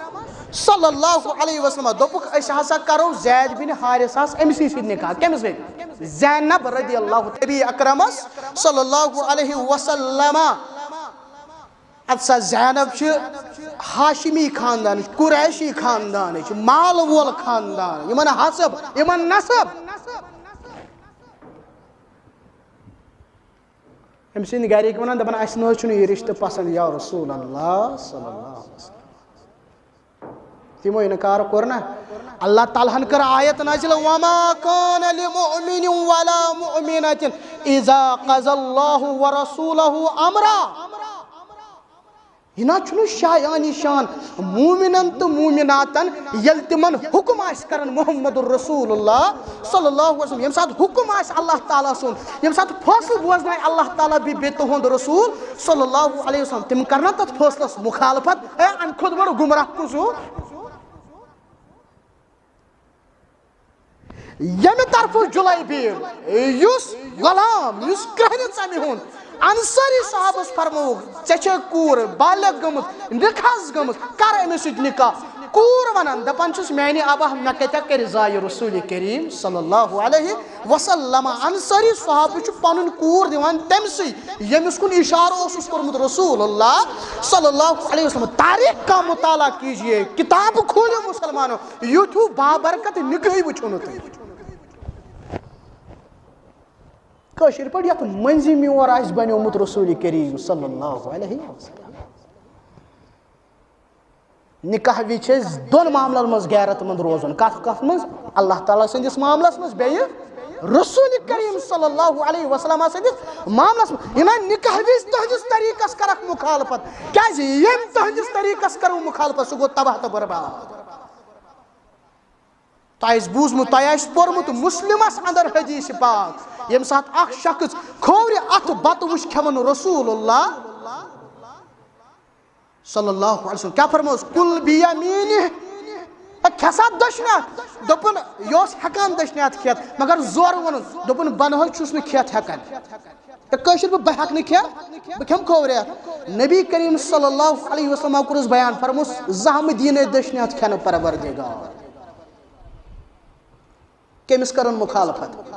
صلی اللہ علیہ وسلم۔ دوٚپُکھ، "أسۍ ہسا کرو زید بن حارثس أمسٕے سۭتۍ نکاح۔" کٔمِس سۭتۍ؟ زینب رضی اللہ، نبی اکرمس صلی اللہ علیہ وسلم۔ اَتھ سا زینب چھِ ہاشمی خاندانٕچ، قریشی خاندانٕچ، مال وول خاندان، یِمن حسب، یِمن نسب۔ أمۍ سٕنٛدۍ گرِکۍ وَنان، دَپان، "اَسہِ نہٕ حظ چھُنہٕ یہِ رِشتہٕ پسنٛد یا رسول اللہ صلی اللہ علیہ وسلم۔" تِمو اِنکار کوٚر نہ۔ اللہ تعالیٰ ہن کٔر آیت نازل، "وما كان لمؤمن ولا مؤمنة إذا قضى الله ورسوله أمرا۔" یہِ نہ چھُنہٕ شایان شان مومنن تہٕ مومناتن، ییٚلہِ تِمن حکم آسہِ کران محمد رسول اللہ صلی اللہ علیہ وسلم، ییٚمہِ ساتہٕ حکم آسہِ اللہ تعالیٰ سُنٛد، ییٚمہِ ساتہٕ فٲصلہٕ بوزنایہِ اللہ تعالیٰ بیٚیہِ، بیٚیہِ تُہُنٛد رسول صلی اللہ علیہ وسلم، تِم کرن تتھ فٲصلس مخالفت۔ اے، امہِ کھۄتہٕ بوٚڑ گمراہ کُس ہیوٗ؟ ییٚمہِ طرفہٕ جلیبیب، یُس غلام، یُس کرٛہنہِ ژَمہِ ہُنٛد انصٲری صحابس فرمووُکھ، "ژےٚ چھے کوٗر بالغ گٔمٕژ، نِکاح گٔمٕژ، کر أمِس سۭتۍ نِکاح۔" کوٗر ونان، دپان چھُس، "میانہِ ابا، مےٚ کتہِ کرِ زایہِ رسول کریم صلی اللہ علیہ وسلم؟" انصٲری صحابہٕ چھُ پنُن کوٗر دِوان تٔمۍ سٕے، ییٚمِس کُن اشارٕ اوسُس کوٚرمُت رسول اللہ صلی اللہ علیہ وسلم۔ تاریخ کا مطالعہ کیجیے، کتاب کھولِو مسلمانو، یُتھ ہیوٗ بابرکت نِکٲحٕے وٕچھِو نہٕ تُہۍ۔ کٲشِر پٲٹھۍ یَتھ مٔنٛزِم یور آسہِ بنیومُت رسول کریم صلی اللہ علیہ وسلم۔ نکاح وِزِ چھِ أسۍ دۄن معاملن منٛز غیرت مند روزُن۔ کتھ کتھ منٛز؟ اللہ تعالیٰ سٕنٛدِس معاملس منٛز، بیٚیہِ رسول کریم صلی اللہ علیہ وسلم سٕنٛدِس معاملس منٛز۔ یہِ نہ نکاح وِزِ تُہنٛدِس طریٖقس کرکھ مخالفت، کیازِ ییٚمۍ تُہنٛدِس طریٖقس کٔرٕو مخالفت، سُہ گوٚو تباہ تہٕ برباد۔ تۄہہِ آسہِ بوٗزمُت، تۄہہِ آسہِ پوٚرمُت مسلمس اندر حدیث پاک، ییٚمہِ ساتہٕ اکھ شخص کھوورِ اتھٕ بتہٕ وٕچھ کھٮ۪وان رسول اللہ صلی اللہ علیہ وسلم، کیٛاہ فرموس؟ "کُل بیمینہ"، ہے، کھٮ۪سا دٔچھنہِ اَتھٕ؟ دوٚپُن، یہِ اوس ہٮ۪کان دٔچھنہِ اَتھٕ کھٮ۪تھ، مگر زورٕ ووٚنُن، دوٚپُن، بہٕ نہ حظ چھُس نہٕ کھٮ۪تھ ہٮ۪کان۔ تہٕ کٲشِر پٲٹھۍ، بہٕ ہٮ۪کہٕ نہٕ کھٮ۪تھ، بہٕ کھٮ۪مہٕ کھوورِ اَتھٕ۔ نبی کریم صلی اللہ علیہ وسلم کوٚرُس بیان، فرموس، زانٛہہ مہٕ دِیِن أسۍ دٔچھنہِ اَتھٕ کھٮ۪نہٕ، پروردگار۔ کٔمِس کٔرٕن مُخالفت؟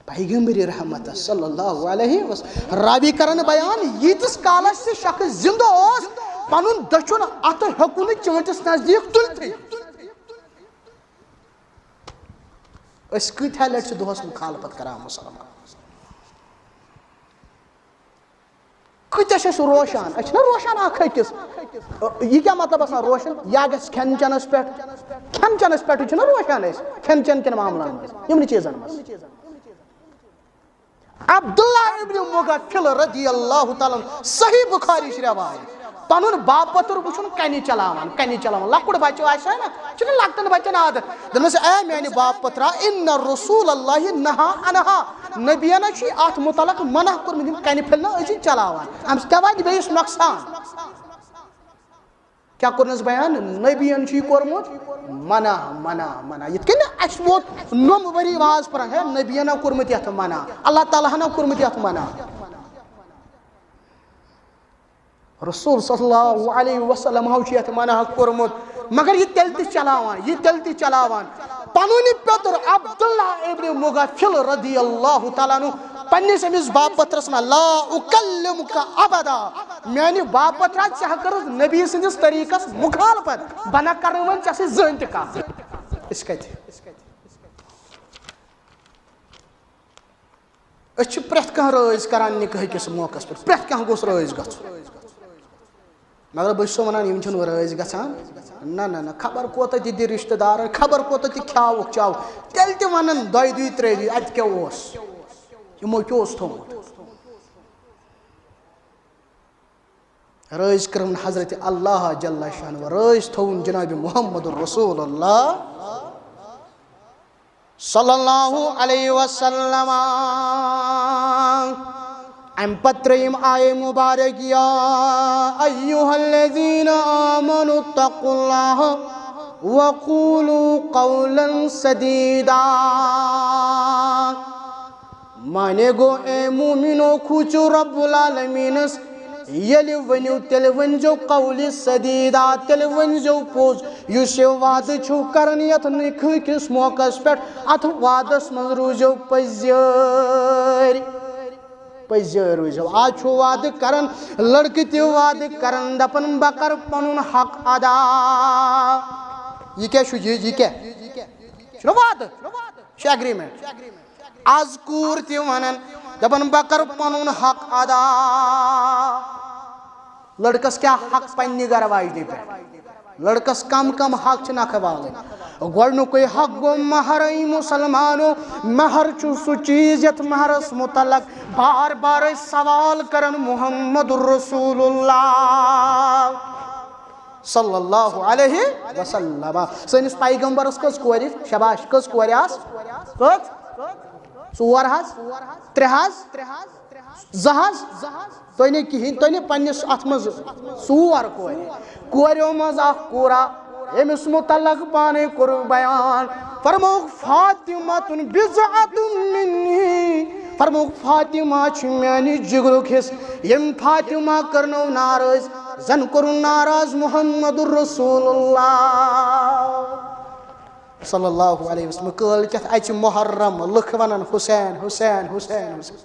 پیغمبر رحمت صلی اللہ علیہ وسلم۔ راوی کرن بیان، ییٖتِس کالس تہِ شخص زندٕ اوس، پنُن دٔچھُن اتھٕ ہیوٚکُن نہٕ چٲنٛٹِس نزدیٖک تُلتھٕے۔ أسۍ کۭتیٛاہ لٹہِ چھِ دۄہس مُخالفت کران مُسلمان؟ کۭتیٛاہ چھِ أسۍ روشان؟ أسۍ چھِنہ روشان اکھ أکِس۔ یہِ کیٛاہ مطلب آسان روشان؟ یا گژھِ کھٮ۪ن چٮ۪نس پٮ۪ٹھ، کھٮ۪ن چٮ۪نس پٮ۪ٹھٕے چھِنہ روشان أسۍ، کھٮ۪ن چٮ۪ن کٮ۪ن معاملن منٛز، یِمنٕے چیٖزن منٛز۔ عبداللہ ابن مغفل رضی اللہ تعالیٰ عنہ، صحیح بخاری چھِ روایت، پنُن باپتر وٕچھُن کنہِ چلاوان، کنہِ چلاوان۔ لۄکُٹ بچہٕ آسہِ ہا نہ، چھُنہٕ لۄکٹٮ۪ن بچن عادت۔ دپنس، اے میانہِ باپترا، ان رسول اللہ نہا عنہا، نبیَن چھُ اتھ متعلق منع کوٚرمُت، یِم کنہِ پھٔلۍ نہ أزِچ چلاوان، امہِ سۭتۍ کیٛاہ واتہِ بیٚیِس نۄقصان۔ کیٛاہ کوٚرنَس بیان؟ نبیَن چھُ یہِ کوٚرمُت منع، منع، منع۔ یِتھ کٔنۍ نہٕ اَسہِ ووت نوٚم ؤری واز پران، ہے، نبیَن ہا کوٚرمُت یَتھ منع، اللہ تعالیٰ ہَن ہا کوٚرمُت یَتھ منع۔ رسول صلی اللہ علیہ وسلم ہو چھُ یَتھ منع کوٚرمُت، مگر یہِ تیٚلہِ تہِ چلاوان، یہِ تیٚلہِ تہِ چلاوان۔ پنُن پیوٚتُر عبداللہ ابن مغفل رضی اللہ تعالیٰ عنہ پننِس أمِس باپترس وَنان، لا اکلمک ابدا، میانہِ باپترا، ژےٚ ہا کٔرٕتھ نبی سٕنٛدِس طریٖقس مُخالفت، بہٕ نہ کرٕ وۄنۍ ژےٚ سۭتۍ زٕہٕنۍ تہِ کتھ۔ أسۍ کتہِ؟ أسۍ چھِ پرٛٮ۪تھ کانٛہہ رٲضۍ کران نکاح کِس موقعس پٮ۪ٹھ، پرٛٮ۪تھ کانٛہہ گوٚژھ رٲضۍ گژھُن۔ مگر بہٕ چھُسو وَنان، یِم چھِنہٕ وۄنۍ رٲضۍ گژھان۔ نہ، نہ، نہ، خبر کوٗتاہ تہِ دِ رِشتہٕ دارَن، خبر کوٗتاہ تہِ کھیٛاوُکھ چاوُکھ، تیٚلہِ تہِ وَنَن دۄیہِ دُہہِ ترٛیٚیہِ دُہہِ، اَتہِ کیٛاہ اوس؟ یِمو کیٛاہ اوس تھوٚومُت؟ رٲضۍ کٔرٕن حضرت اللہ جل شانہ، رٲضۍ تھوٚوُن جناب محمد رسول اللہ۔ صلی اللہ علیہ وسلم۔ امہِ پتہٕ ترٛیٚیِم آیے مبارک، یا ایھا الذین آمنوا اتقوا اللہ وقولوا قولا سدیدا۔ معنی گوٚو، اے مومنو، کھوٗژِو رب العالمینس، ییٚلہِ ؤنِو، تیٚلہِ ؤنۍزیو قولِ سدیدا، تیٚلہِ ؤنۍزیو پوٚز۔ یُس یہِ وعدٕ چھُو کران یتھ نکاح کِس موقعس پٮ۪ٹھ، اتھ وعدس منٛز روٗزیو پٔزیٲرۍ، پٔزیٲرۍ روٗزیو۔ آز چھُو وعدٕ کران، لڑکہٕ تہِ وعدٕ کران، دپان، بہٕ کرٕ پنُن حق ادا۔ یہِ کیٛاہ چھُ؟ یہِ، یہِ کیٛاہ؟ یہِ چھُنہ وعدٕ، یہِ چھُ agreement۔ از کوٗر تہِ ونان، دپان، بہٕ کرٕ پنُن حق ادا۔ لڑکس کیٛاہ حق پننہِ گرٕ واجنہِ پٮ۪ٹھ؟ لڑکس کم کم حق چھِ نکھٕ والٕنۍ؟ گۄڈنیُکُے حق گوٚو مہر۔ اے مسلمانو، مہر چھُ سُہ چیٖز یتھ مہرس متعلق بار بار ٲسۍ سوال کران محمد رسول اللہ صلی اللہ علیہ وسلم۔ سٲنِس پیغمبرس کٔژ کورِ؟ شاباش، کٔژ کورِ آسہٕ؟ کٔژ؟ ژور حظ؟ ترٛےٚ حظ؟ زٕ حظ؟ تۄہہِ نہٕ کِہیٖنۍ، تۄہہِ نہٕ پننِس اتھ منٛز ژور کورِ۔ کوریو منٛز اکھ کوٗرا، ییٚمِس متعلق پانے کوٚرُکھ بیان، فرمووُکھ، فاطمہ منی، فرمووُکھ، فاطمہ چھِ میانہِ جگرُک حصہٕ۔ ییٚمۍ فاطمہ کٔرنو ناراض، زن کوٚرُن ناراض محمد رسول اللہ صلی اللہ علیہ وسلم۔ کٲلۍ کٮ۪تھ اَژِ محرم، لُکھ ونان، حسین، حسین، حسین، حسین۔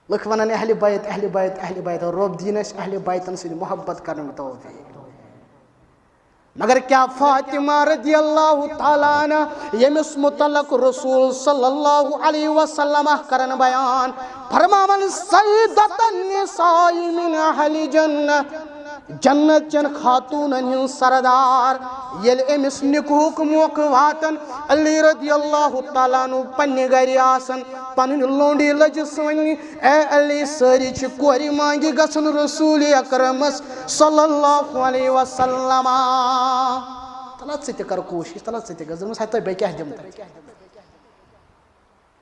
لُکھ ونان، اہل بیت، اہل بیت، اہل بیت، رب دِیِن اَسہِ اہل بیتن سۭتۍ محبت کرنُک توفیق۔ مگر کیٛاہ فاطمہ رضی اللہ تعالیٰ عنہ، ییٚمِس متعلق رسول صلی اللہ علیہ وسلم کرن بیان، فرماوان، سیدۃ النساء من اہل جنہ، جنت چن خاتونن ہُنٛد سردار، ییٚلہِ أمِس نکاحُک موقعہٕ واتن، علی رضی اللہ تعالیٰ عنہ پننہِ گرِ آسن، پنٕنۍ لونڈی لٔجِس وننہِ، اے علی، سٲری چھِ کورِ مانگہِ گژھُن رسول اکرمس صلی اللہ علیہ وسلم۔ تلہ ژٕ تہِ کر کوٗشش، تلہ ژٕ تہِ گژھ۔ دوٚپمس، ہتہ بہٕ کیٛاہ دِمہٕ تۄہہِ؟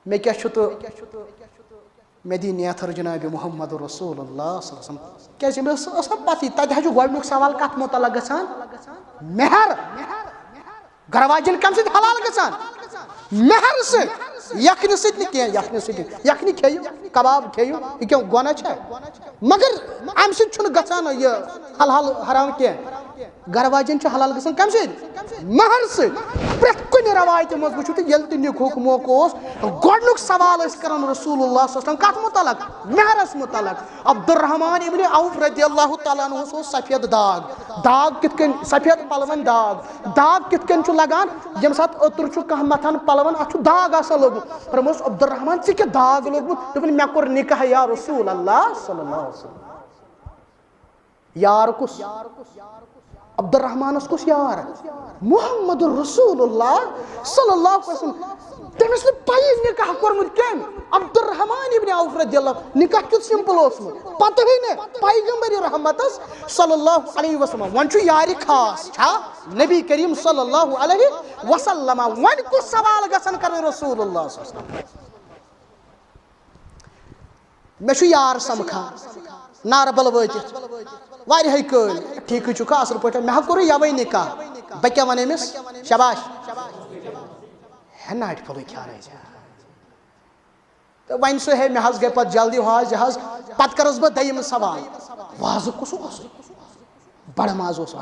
مےٚ کیٛاہ چھُ تہٕ مےٚ دی نیتھر جناب محمد رسول اللہ صلی اللہ علیہ وسلم۔ کیٛازِ مےٚ ٲس، ٲس نہ پتہٕے، تتہِ حظ چھُ گۄڈنیُک سوال کتھ متعلق گژھان؟ مہر۔ گرٕ واجٮ۪ن کَمہِ سۭتۍ حلال گژھان؟ مہر سۭتۍ۔ یَکھنہِ سۭتۍ نہٕ کینٛہہ، یَکھنہِ سۭتۍ نہٕ۔ یَکھنہِ کھیٚیِو، کباب کھیٚیِو، یہِ کیٛاہ گۄناہ چھا؟ مگر اَمہِ سۭتۍ چھُنہٕ گژھان یہِ حلال حرام کینٛہہ۔ گرٕ واجٮ۪ن چھُ حلال گژھان کَمہِ سۭتۍ؟ مہر سۭتۍ۔ پرٛٮ۪تھ کُنہِ رٮ۪وایتہِ منٛز وٕچھِو تُہۍ، ییٚلہِ تہِ نِکاحُک موقعہٕ اوس، گۄڈٕنیُک سوال ٲسۍ کران رسول اللہ صلی اللہ علیہ وسلم کَتھ مُتعلق؟ مہرَس مُتعلق۔ عبدالرحمان ابن عوف رضی اللہ تعالیٰ عنہ اوس سفید داغ۔ داغ کِتھ کٔنۍ؟ سفید پلون داغ۔ داغ کِتھ کٔنۍ چھُ لگان؟ ییٚمہِ ساتہٕ اوٚتُر چھُ کانٛہہ متھان پلون، اَتھ چھُ داغ آسان لوٚگمُت۔ فرموس، عبدالرحمان، ژےٚ کیٛاہ داغ لوٚگمُت؟ دوٚپُن، مےٚ کوٚر نکاح یا رسول اللہ صلی اللہ علیہ وسلم۔ یار کُس؟ عبدالرحمانس کُس یار؟ محمد رسول اللہ صلی اللہ علیہ وسلم۔ تٔمِس نہٕ پَیی نکاح کوٚرمُت کٔمۍ؟ عبدالرحمان ابن عوف رضی اللہ۔ نکاح کیُتھ simple اوسمُت، پتہٕے نہٕ پیغمبر رحمتس صلی اللہ علیہ وسلم۔ وۄنۍ چھُ یارِ خاص چھا؟ نبی کریم صلی اللہ علیہ وسلم۔ وۄنۍ کُس سوال گژھن کرٕنۍ رسول اللہ صلی اللہ علیہ وسلم؟ مےٚ چھُ یار سمکھان ناربل وٲتِتھ، واریاہے کٲلۍ، ٹھیٖکٕے چھُکھا، اَصٕل پٲٹھۍ؟ مےٚ ہا کوٚرُے یَوَے نِکاح، بہٕ کیٛاہ وَنہٕ أمِس؟ شاباش۔ ہے ناٹہِ پھوٚلٕے کھیٛانٲے ژےٚ۔ تہٕ وۄنۍ سُہ ہے، مےٚ حظ گٔے پَتہٕ جلدی حظ، یہِ حظ، پَتہٕ کَرَس بہٕ دوٚیِم سوال، وازٕ کُس اوس؟ بَڑٕ ماز اوسا؟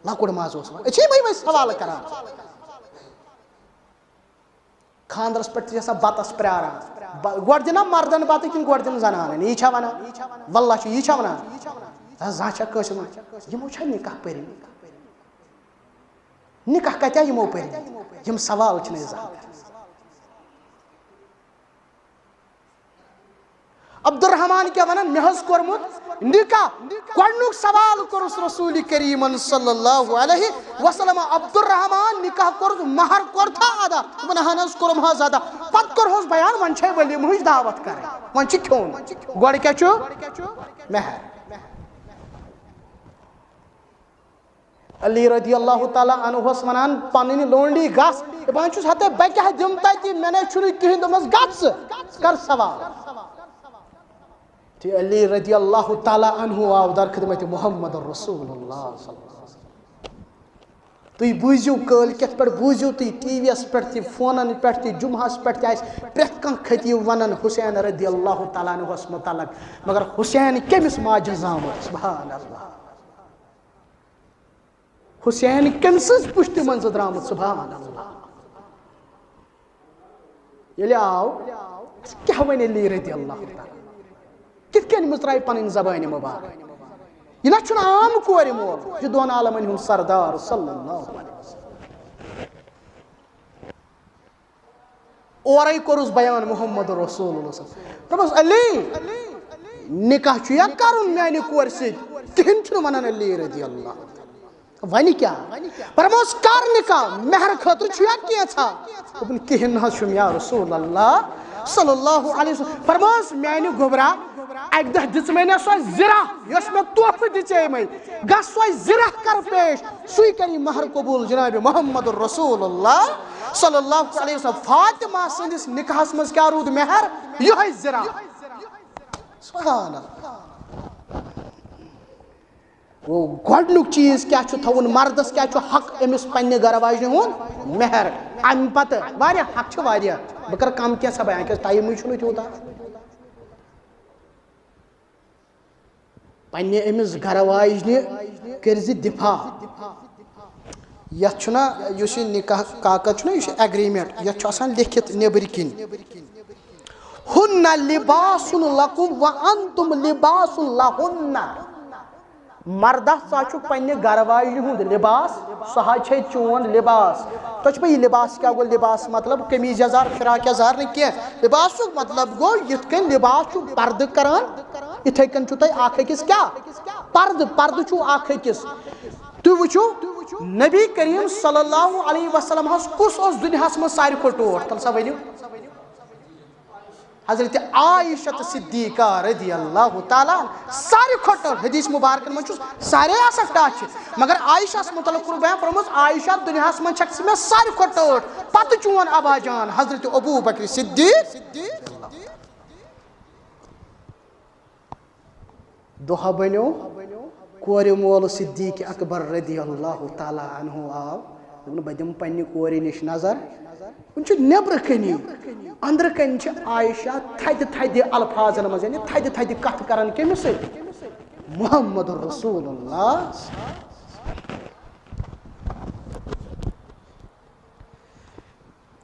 لۄکُٹ ماز اوسا؟ أسۍ چھِ یِمَے یِمَے سوال کَران۔ خانٛدرس پٮ۪ٹھ تہِ چھِ آسان بتس پراران۔ ب-، گۄڈٕ دِنا مردن بتہٕ کِنہٕ گۄڈٕ دِنہٕ زنانن؟ یی چھا ونان؟ واللہ چھُ، یی چھا ونان؟ زانٛہہ چھا کٲنٛسہِ ووٚنمُت، یِمو چھا نکاح پٔرمٕتۍ؟ نکاح کتہِ آے یِمو پٔرمٕتۍ؟ یِم سوال چھِنہٕ أسۍ زانٛہہ کران۔ عبدالرحمان کیٛاہ ونان؟ مےٚ حظ کوٚرمُت نکاح۔ گۄڈنیُک سوال کوٚرُس رسول کریمن صلی اللہ علیہ وسلم، عبدالرحمان، نکاح کوٚرُتھ، مہر کوٚرتھا ادا؟ دوٚپُن، اہن حظ کوٚرُم حظ ادا۔ پتہٕ کوٚرہوس بیان، وۄنۍ چھے ولیمہٕچ دعوت کرٕنۍ، وۄنۍ چھُ کھیوٚن۔ گۄڈٕ کیٛاہ چھُ؟ مہر۔ علی رضی اللہ تعالیٰ عنہس ونان پنٕنۍ لونڈی گژھ، دپان چھُس، ہتے بہٕ کیٛاہ دِمہٕ تتہِ، مےٚ نے چھُنہٕ کِہیٖنۍ۔ دوٚپمس، گژھ ژٕ، کر سوال۔ تہٕ علی رضی اللہ تعالیٰ عنہ آو در خدمت محمد رسول اللہ صلی اللہ علیہ وسلم۔ تُہۍ بوٗزِو کٲلۍ کٮ۪تھ پٮ۪ٹھ، بوٗزِو تُہۍ ٹی وی یس پٮ۪ٹھ تہِ، فونن پٮ۪ٹھ تہِ، جمعہس پٮ۪ٹھ تہِ آسہِ پرٛٮ۪تھ کانٛہہ خطیب ونان حسین رضی اللہ تعالیٰ عنہس متعلق، مگر حسین کٔمِس ماجہِ زامُت؟ سبحان اللہ۔ حسین کٔمۍ سٕنٛز پُشتہِ منٛزٕ درٛامُت؟ سبحان اللہ۔ ییٚلہِ آو، کیٛاہ وَنہِ علی رضی اللہ تعالیٰ؟ کِتھ کٔنۍ مٕژرایہِ پنٕنۍ زبانہِ مبارک؟ یہِ نہ چھُنہٕ عام کورِ مول، یہِ دۄن عالمن ہُنٛد سردار صلی اللہ علیہ وسلم۔ اورے کوٚرُس بیان محمد رسول اللہ صلی اللہ علیہ وسلم۔ دوٚپمَس، علی، نکاح چھُ یا کرُن میانہِ کورِ سۭتۍ؟ کِہیٖنۍ چھُنہٕ وَنان علی رضی اللہ۔ وَنہِ کیٛاہ؟ فرموس، کر نکاح، مہر خٲطرٕ چھُ یا کینٛژھا؟ دوٚپُن، کِہیٖنۍ نہ حظ چھُم یا رسول اللہ صلی اللہ علیہ وسلم۔ فرموس، میانہِ گوٚبرا، اَکہِ دۄہ دِژمَے نہ سۄ زِرہ، یۄس مےٚ تحفہٕ دِژے مَے، گژھ سۄے زِرہ کر پیش، سُے کری مہر قبول جناب محمد رسول اللہ صلی اللہ علیہ وسلم۔ فاطمہ سٕنٛدِس نکاحس منٛز کیٛاہ روٗد مہر؟ یِہوٚے زِرہ۔ سبحان اللہ۔ گوٚو، گۄڈٕنیُک چیٖز کیٛاہ چھُ تھاوُن؟ مردس کیٛاہ چھُ حق أمِس پننہِ گرٕ واجنہِ ہُنٛد؟ مہر۔ امہِ پتہٕ واریاہ حق چھِ واریاہ، بہٕ کرٕ کم کینٛژھا بیان، کیٛازِ ٹایمٕے چھُنہٕ تیوٗتاہ۔ پننہِ أمِس گرٕ واجنہِ کٔرزِ دفاع۔ یتھ چھُنہ، یُس یہِ نکاح کاکد چھُنہ، یہِ چھُ agreement، یتھ چھُ آسان لیکھِتھ نیبرۍ کِنۍ، ہن لباس لکم و انتم لباس لہن۔ مردہ، ژٕ حظ چھُکھ پننہِ گرٕ واجنہِ ہُنٛد لباس، سۄ حظ چھے چون لباس۔ تۄہہِ چھُ پَے یہِ لباس کیٛاہ گوٚو؟ لباس مطلب قمیٖض یزار، فراک یزار نہٕ کینٛہہ۔ لباس چھُ مطلب گوٚو یِتھ کٔنۍ لباس چھُ پردٕ کران، یِتھَے کٔنۍ چھُو تۄہہِ اکھ أکِس کیٛاہ؟ پردٕ، پردٕ چھُو اکھ أکِس۔ تُہۍ وٕچھِو، نبی کریم صلی اللہ علیہ وسلم حظ کُس اوس دُنیاہَس منٛز ساروی کھۄتہٕ ٹوٹھ؟ تَلہٕ سا ؤنِو۔ حضرت عائشہ صدیقہ رضی اللہ تعالیٰ عنہ، ساروی کھۄتہٕ ٹوٹھ۔ حدیث مبارکن منٛز چھُ سارے آسان ٹاچھِ، مگر عائشہ ہس متعلق کوٚر بیان، فرموس، عائشہ، دُنیاہس منٛز چھکھ ژٕ مےٚ ساروی کھۄتہٕ ٹٲٹھ، پتہٕ چون ابا جان حضرت ابو بکر صدیق۔ دۄہ بنیو، کورِ مول صدیق اکبر رضی اللہ تعالیٰ عنہ آو، دوٚپُن، "بہٕ دِمہٕ پننہِ کورِ نِش نظر۔" وُنہِ چھُ نیٚبرٕ کَنی، أنٛدرٕ کَنہِ چھِ عائشہ تھدِ تھدِ الفاظن منٛز، یعنی تھدِ تھدِ کتھٕ کران۔ کٔمِس سۭتۍ؟ محمد رسول اللہ۔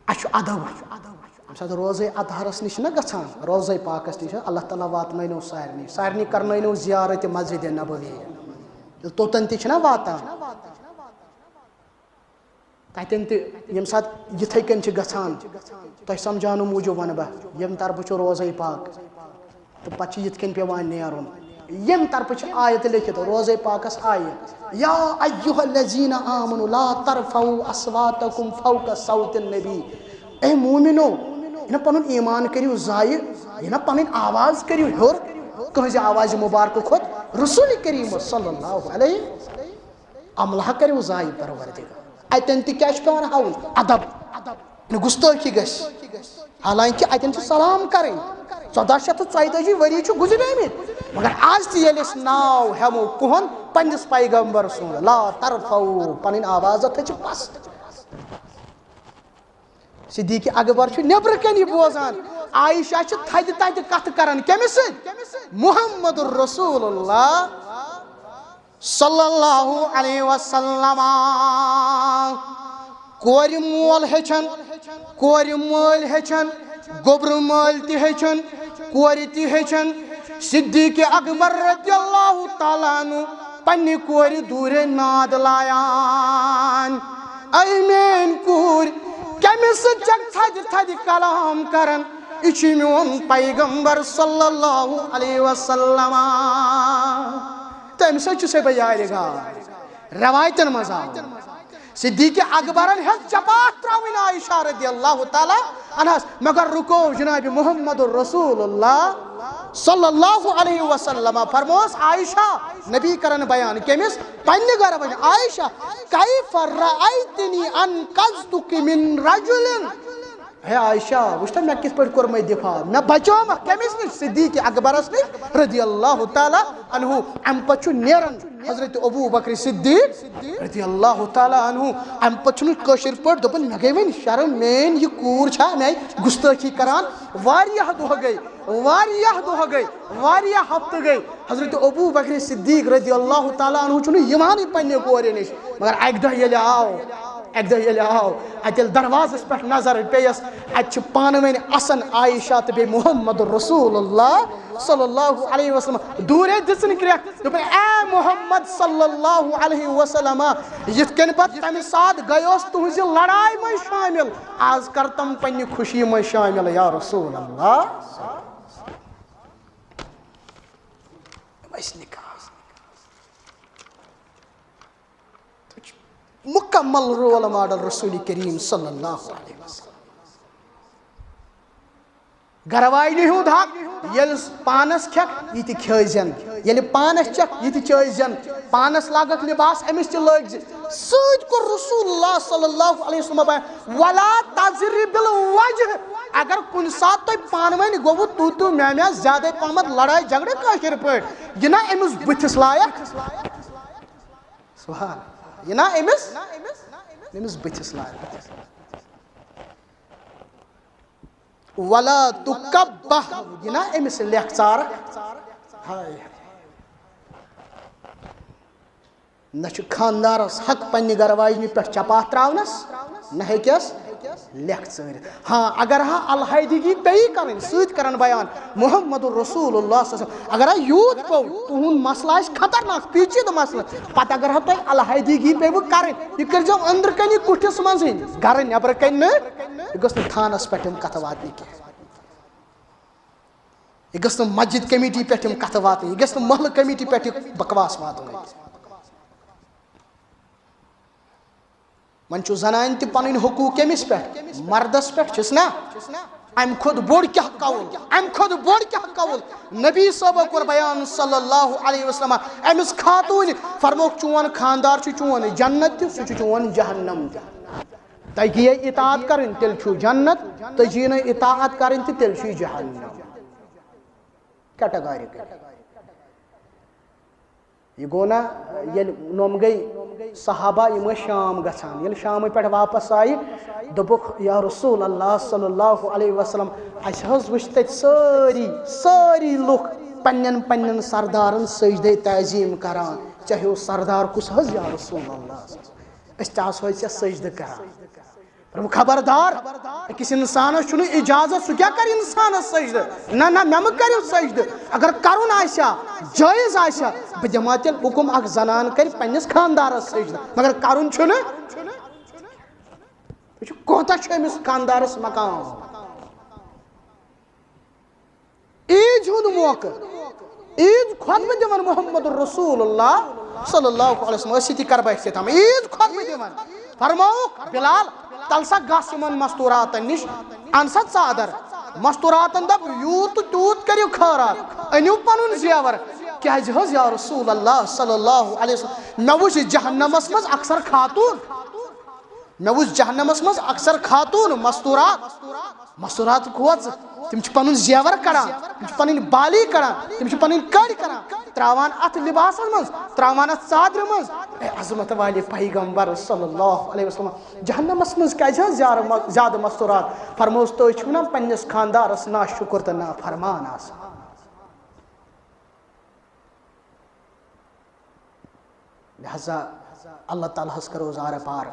اَسہِ چھُ ادب۔ ییٚمہِ ساتہٕ روضے اطہرس نِش چھِنہ گژھان، روضے پاکس نِش، اللہ تعالیٰ واتنٲینو سارنٕے، سارنٕے کرنٲینو زیارت مسجد نبوی۔ ییٚلہِ توٚتن تہِ چھِنہ واتان، تتٮ۪ن تہِ ییٚمہِ ساتہٕ یِتھے کٔنۍ چھِ گژھان، تۄہہِ سمجھاونہٕ موٗجوٗب ونہٕ بہٕ، ییٚمہِ طرفہٕ چھُ روضے پاک۔ تہٕ پتہٕ چھُ یِتھ کٔنۍ پٮ۪وان نیرُن۔ ییٚمہِ طرفہٕ چھِ آیت لیکھِتھ، روضے پاکس آیہِ، "یا ایھا الذین آمنوا لا ترفعوا اصواتکم فوق صوت النبی۔" اے مومنو، یہِ نہ پنُن ایمان کٔرِو ضایع، یہِ نہ پنٕنۍ آواز کٔرِو ہیوٚر کٲنٛسہِ آوازِ مبارکہٕ کھۄتہٕ، رسول کریم صلی اللہ علیہ۔ عملہ کٔرِو ضایع پروردگار۔ اتٮ۪ن تہِ کیٛاہ چھُ پٮ۪وان ہاوُن؟ ادب۔ نہٕ گُستٲخی گژھِ۔ حالانکہ اتٮ۪ن چھِ سلام کرٕنۍ۔ ژۄداہ شیٚتھ تہٕ ژۄیتٲجی ؤری چھُ گُزریمٕتۍ، مگر آز تہِ ییٚلہِ أسۍ ناو ہٮ۪مو کُہُنٛد، پننِس پیغمبر سُنٛد، "لا ترفعوا"، پنٕنۍ آواز تھٲیِو پست۔ صدیق اکبر چھُ نیبرٕ کنہِ بوزان، عائشہ چھِ تھدِ تھدِ کتھٕ کران۔ کٔمِس سۭتۍ؟ محمد رسول اللہ صلی اللہ علیہ وسلم۔ کورِ مول ہیٚچھن، کورِ مٲلۍ ہیٚچھن، گوٚبرٕ مٲلۍ تہِ ہیٚچھن، کورِ تہِ ہیٚچھن۔ صدیق اکبر رضی اللہ تعالیٰ عنہ پننہِ کورِ دوٗرے ناد لایان، "اے میٲنۍ کوٗر، کٔمِس سۭتۍ چھکھ تھدِ تھدِ کلام کران؟ یہِ چھُ میون پیغمبر صلی اللہ علیہ وسلم۔" تٔمۍ سۭتۍ چھُسے بہٕ یارِ گار۔ روایتن منٛز آو۔ صدیق اکبرن ہیٚژ چپاتھ ترٛاوٕنۍ عائشہ رضی اللہ تعالیٰ عنہس، مگر رُکو جناب محمد رسول اللہ صلی اللہ علیہ وسلم۔ فرموس، عائشہ، نبی کرن بیان کٔمِس؟ پننہِ گرٕ وجہ۔ عائشہ، کیف رأیتنی انقذتک من رجل؟ ہے عائشہ، وٕچھ تہ مےٚ کِتھ پٲٹھۍ کوٚر مےٚ دفاع، مےٚ بچومکھ کٔمِس نِش؟ صدیق اکبرس نِش رضی اللہ تعالیٰ عنہ۔ امہِ پتہٕ چھُ نیران حضرت ابو بکر صدیق رضی اللہ تعالیٰ عنہ۔ امہِ پتہٕ چھُنہٕ کٲشِر پٲٹھۍ دپان، مےٚ گٔے وۄنۍ شرم، میٲنۍ یہِ کوٗر چھا مےٚ گُستٲخی کران؟ واریاہ دۄہ گٔے، واریاہ دۄہ گٔے، واریاہ ہفتہٕ گٔے۔ حضرت ابو بکر صدیق رضی اللہ تعالیٰ عنہ چھُنہٕ یِوانٕے پننہِ کورِ نِش، مگر اکہِ دۄہ ییٚلہِ آو، اکہِ دۄہ ییٚلہِ آو، اتہِ ییٚلہِ دروازس پٮ۪ٹھ نظر پیٚیس، اتہِ چھِ پانہٕ ؤنۍ اسان عائشہ تہٕ بیٚیہِ محمد رسول اللہ صلی اللہ علیہ وسلم۔ دوٗرے دِژٕن کرٛٮ۪کھ، دوٚپُن، "اے محمد صلی اللہ علیہ وسلم، یِتھ کٔنۍ بہٕ تمہِ ساتہٕ گٔیوس تُہنٛزِ لڑایہِ منٛز شٲمِل، آز کر تم پننہِ خوشی منٛز شٲمِل، یا رسول اللہ۔" ٲسۍ نکاح۔ مکمل رول ماڈل رسول کریم صلی اللہ علیہ وسلم۔ گرٕ واجنہِ ہُنٛد حق، ییٚلہِ پانس کھٮ۪کھ، یہِ تہِ کھیٲوزٮ۪ن، ییٚلہِ پانس چٮ۪کھ، یہِ تہِ چٲوزٮ۪ن، پانس لاگکھ لباس، أمِس تہِ لٲگزِ۔ سۭتۍ کوٚر رسول اللہ صلی اللہ علیہ وسلم بیان، "ولا تضرب الوجہ"۔ اگر کُنہِ ساتہٕ تۄہہِ پانہٕ ؤنۍ گوٚوٕ تُہۍ تہٕ مےٚ مےٚ زیادَے پہمتھ لڑٲے جھگڑٕ کٲشِر پٲٹھۍ، یہِ نا أمِس بٕتھِس لایق۔ سبحان۔ یہِ نا أمِس، أمِس بٕتھِس لایق۔ ولا تقبح، یہِ نا أمِس لیکھ ژارکھ۔ ہاے۔ نہ چھُ خاندارس حق پننہِ گرٕ واجنہِ پٮ۪ٹھ چپاتھ تراونس، نہ ہیٚکٮ۪س لیکھ ژٲرِتھ۔ ہاں، اگر ہا علیحدگی پیٚیہِ کرٕنۍ، سۭتۍ کرن بیان محمد رسول اللہ صلی اللہ علیہ وسلم، اگر ہا یوٗت پیوٚو، تُہُنٛد مسلہٕ آسہِ خطرناک پیچیدٕ مسلہٕ، پتہٕ اگر ہا تۄہہِ علیحدگی پیٚوٕ کرٕنۍ، یہِ کٔرۍزیو أنٛدرٕ کنی کُٹھِس منٛزٕے، گرٕ نٮ۪برٕ کنہِ نہٕ، یہِ گٔژھ نہٕ تھانس پٮ۪ٹھ یِم کتھٕ واتنہِ کینٛہہ۔ یہِ گٔژھ نہٕ مسجد کمیٹی پٮ۪ٹھ یِم کتھٕ واتٕنۍ، یہِ گٔژھ نہٕ محلہٕ کمیٹی پٮ۪ٹھ یہِ بکواس واتُن۔ وۄنۍ چھُ زنانہِ تہِ پنٕنۍ حقوٗق کٔمِس پٮ۪ٹھ؟ مردس پٮ۪ٹھ چھِس نا؟ امہِ کھۄتہٕ بوٚڑ کیٛاہ قول؟ امہِ کھۄتہٕ بوٚڑ کیٛاہ قول؟ نبی صٲبو کوٚر بیان صلی اللہ علیہ وسلم، أمِس خاتوٗنہِ فرمووُکھ، چون خاندار چھُ چون جنت تہِ، سُہ چھُ چون جہنم تہِ۔ تۄہہِ ییہِ اطاعت کرٕنۍ، تیٚلہِ چھُو جنت، تۄہہِ ییہِ نہٕ اطاعت کرٕنۍ تہٕ تیٚلہِ چھُے جہنم۔ Categorical۔ یہِ گوٚو نا، ییٚلہِ نۄم گٔے صحابہ، یِم ٲسۍ شام گژھان، ییٚلہِ شامہٕ پٮ۪ٹھ واپس آیہِ، دوٚپُکھ، یا رسول اللہ صلی اللہ علیہ وسلم، اَسہِ حظ وٕچھ تَتہِ سٲری، سٲری لُکھ پننٮ۪ن پننٮ۪ن سردارن سجدے تعظیم کران۔ ژےٚ ہیوٗ سردار کُس حظ یا رسول اللہ؟ أسۍ تہِ آسہو ژےٚ سجدٕ کران۔ دوٚپُن، خبردار، أکِس اِنسانَس چھُنہٕ اِجازت، سُہ کیٛاہ کَرِ اِنسانَس سجدٕ؟ نہ، نہ، مےٚ مہٕ کٔرِو سجدٕ۔ اگر کَرُن آسہِ ہا، جٲیِز آسہِ ہا، بہٕ دِمہٕ ہا تیٚلہِ حُکُم، اَکھ زَنان کَرِ پنٛنِس خانٛدارَس سجدٕ۔ مگر کَرُن چھُنہٕ۔ یہِ چھُ، کوتاہ چھُ أمِس خانٛدارَس مقام؟ عیٖد ہُنٛد موقعہٕ، عیٖد خطبہٕ دِوان محمد رسول اللہ صلی اللہ علیہ وسلم، أسۍ سۭتی کربا اختتام، عیٖد خطبہٕ دِوان۔ فرمووُکھ، بلال، تل سا گژھ یِمن مستوراتن نِش، ان سا ژادر۔ مستوراتن دوٚپ، یوٗت تہٕ تیوٗت کٔرِو خٲرات، أنِو پنُن زیور۔ کیازِ حظ یا رسول اللہ صلی اللہ علیہ وسلم؟ مےٚ وٕچھ جہنمس منٛز اکثر خاتوٗن، مےٚ وٕچھ جہنمس منٛز اکثر خاتوٗن مستورات، مستورات کھوژ، تِم چھِ پنُن زیور کڑان، تِم چھِ پنٕنۍ بالی کڑان، تِم چھِ پنٕنۍ کٔڑۍ کڑان، تراوان اتھ لباسس منٛز، تراوان اتھ ژادرِ منٛز۔ اے عظمت والے پیغمبر صلی اللہ علیہ وسلم، جہنمس منٛز کیازِ حظ زیارٕ م-، زیادٕ مستورات؟ فرموس، تُہۍ چھِو نا پننِس خاندارس ناشُکر تہٕ نافرمان آسان۔ لہذا اللہ تعالیٰ ہس کرو زارٕ پار۔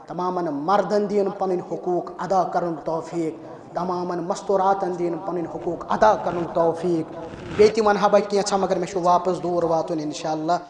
تمامن مردن دِیِن پنٕنۍ حقوٗق ادا کرنُک توفیٖق، تمامن مستوراتن دِیِن پنٕنۍ حقوٗق ادا کرنُک توفیٖق۔ بیٚیہِ تہِ ونہٕ ہا بہٕ کینٛژھا، مگر مےٚ چھُ واپس دوٗر واتُن انشاءاللہ۔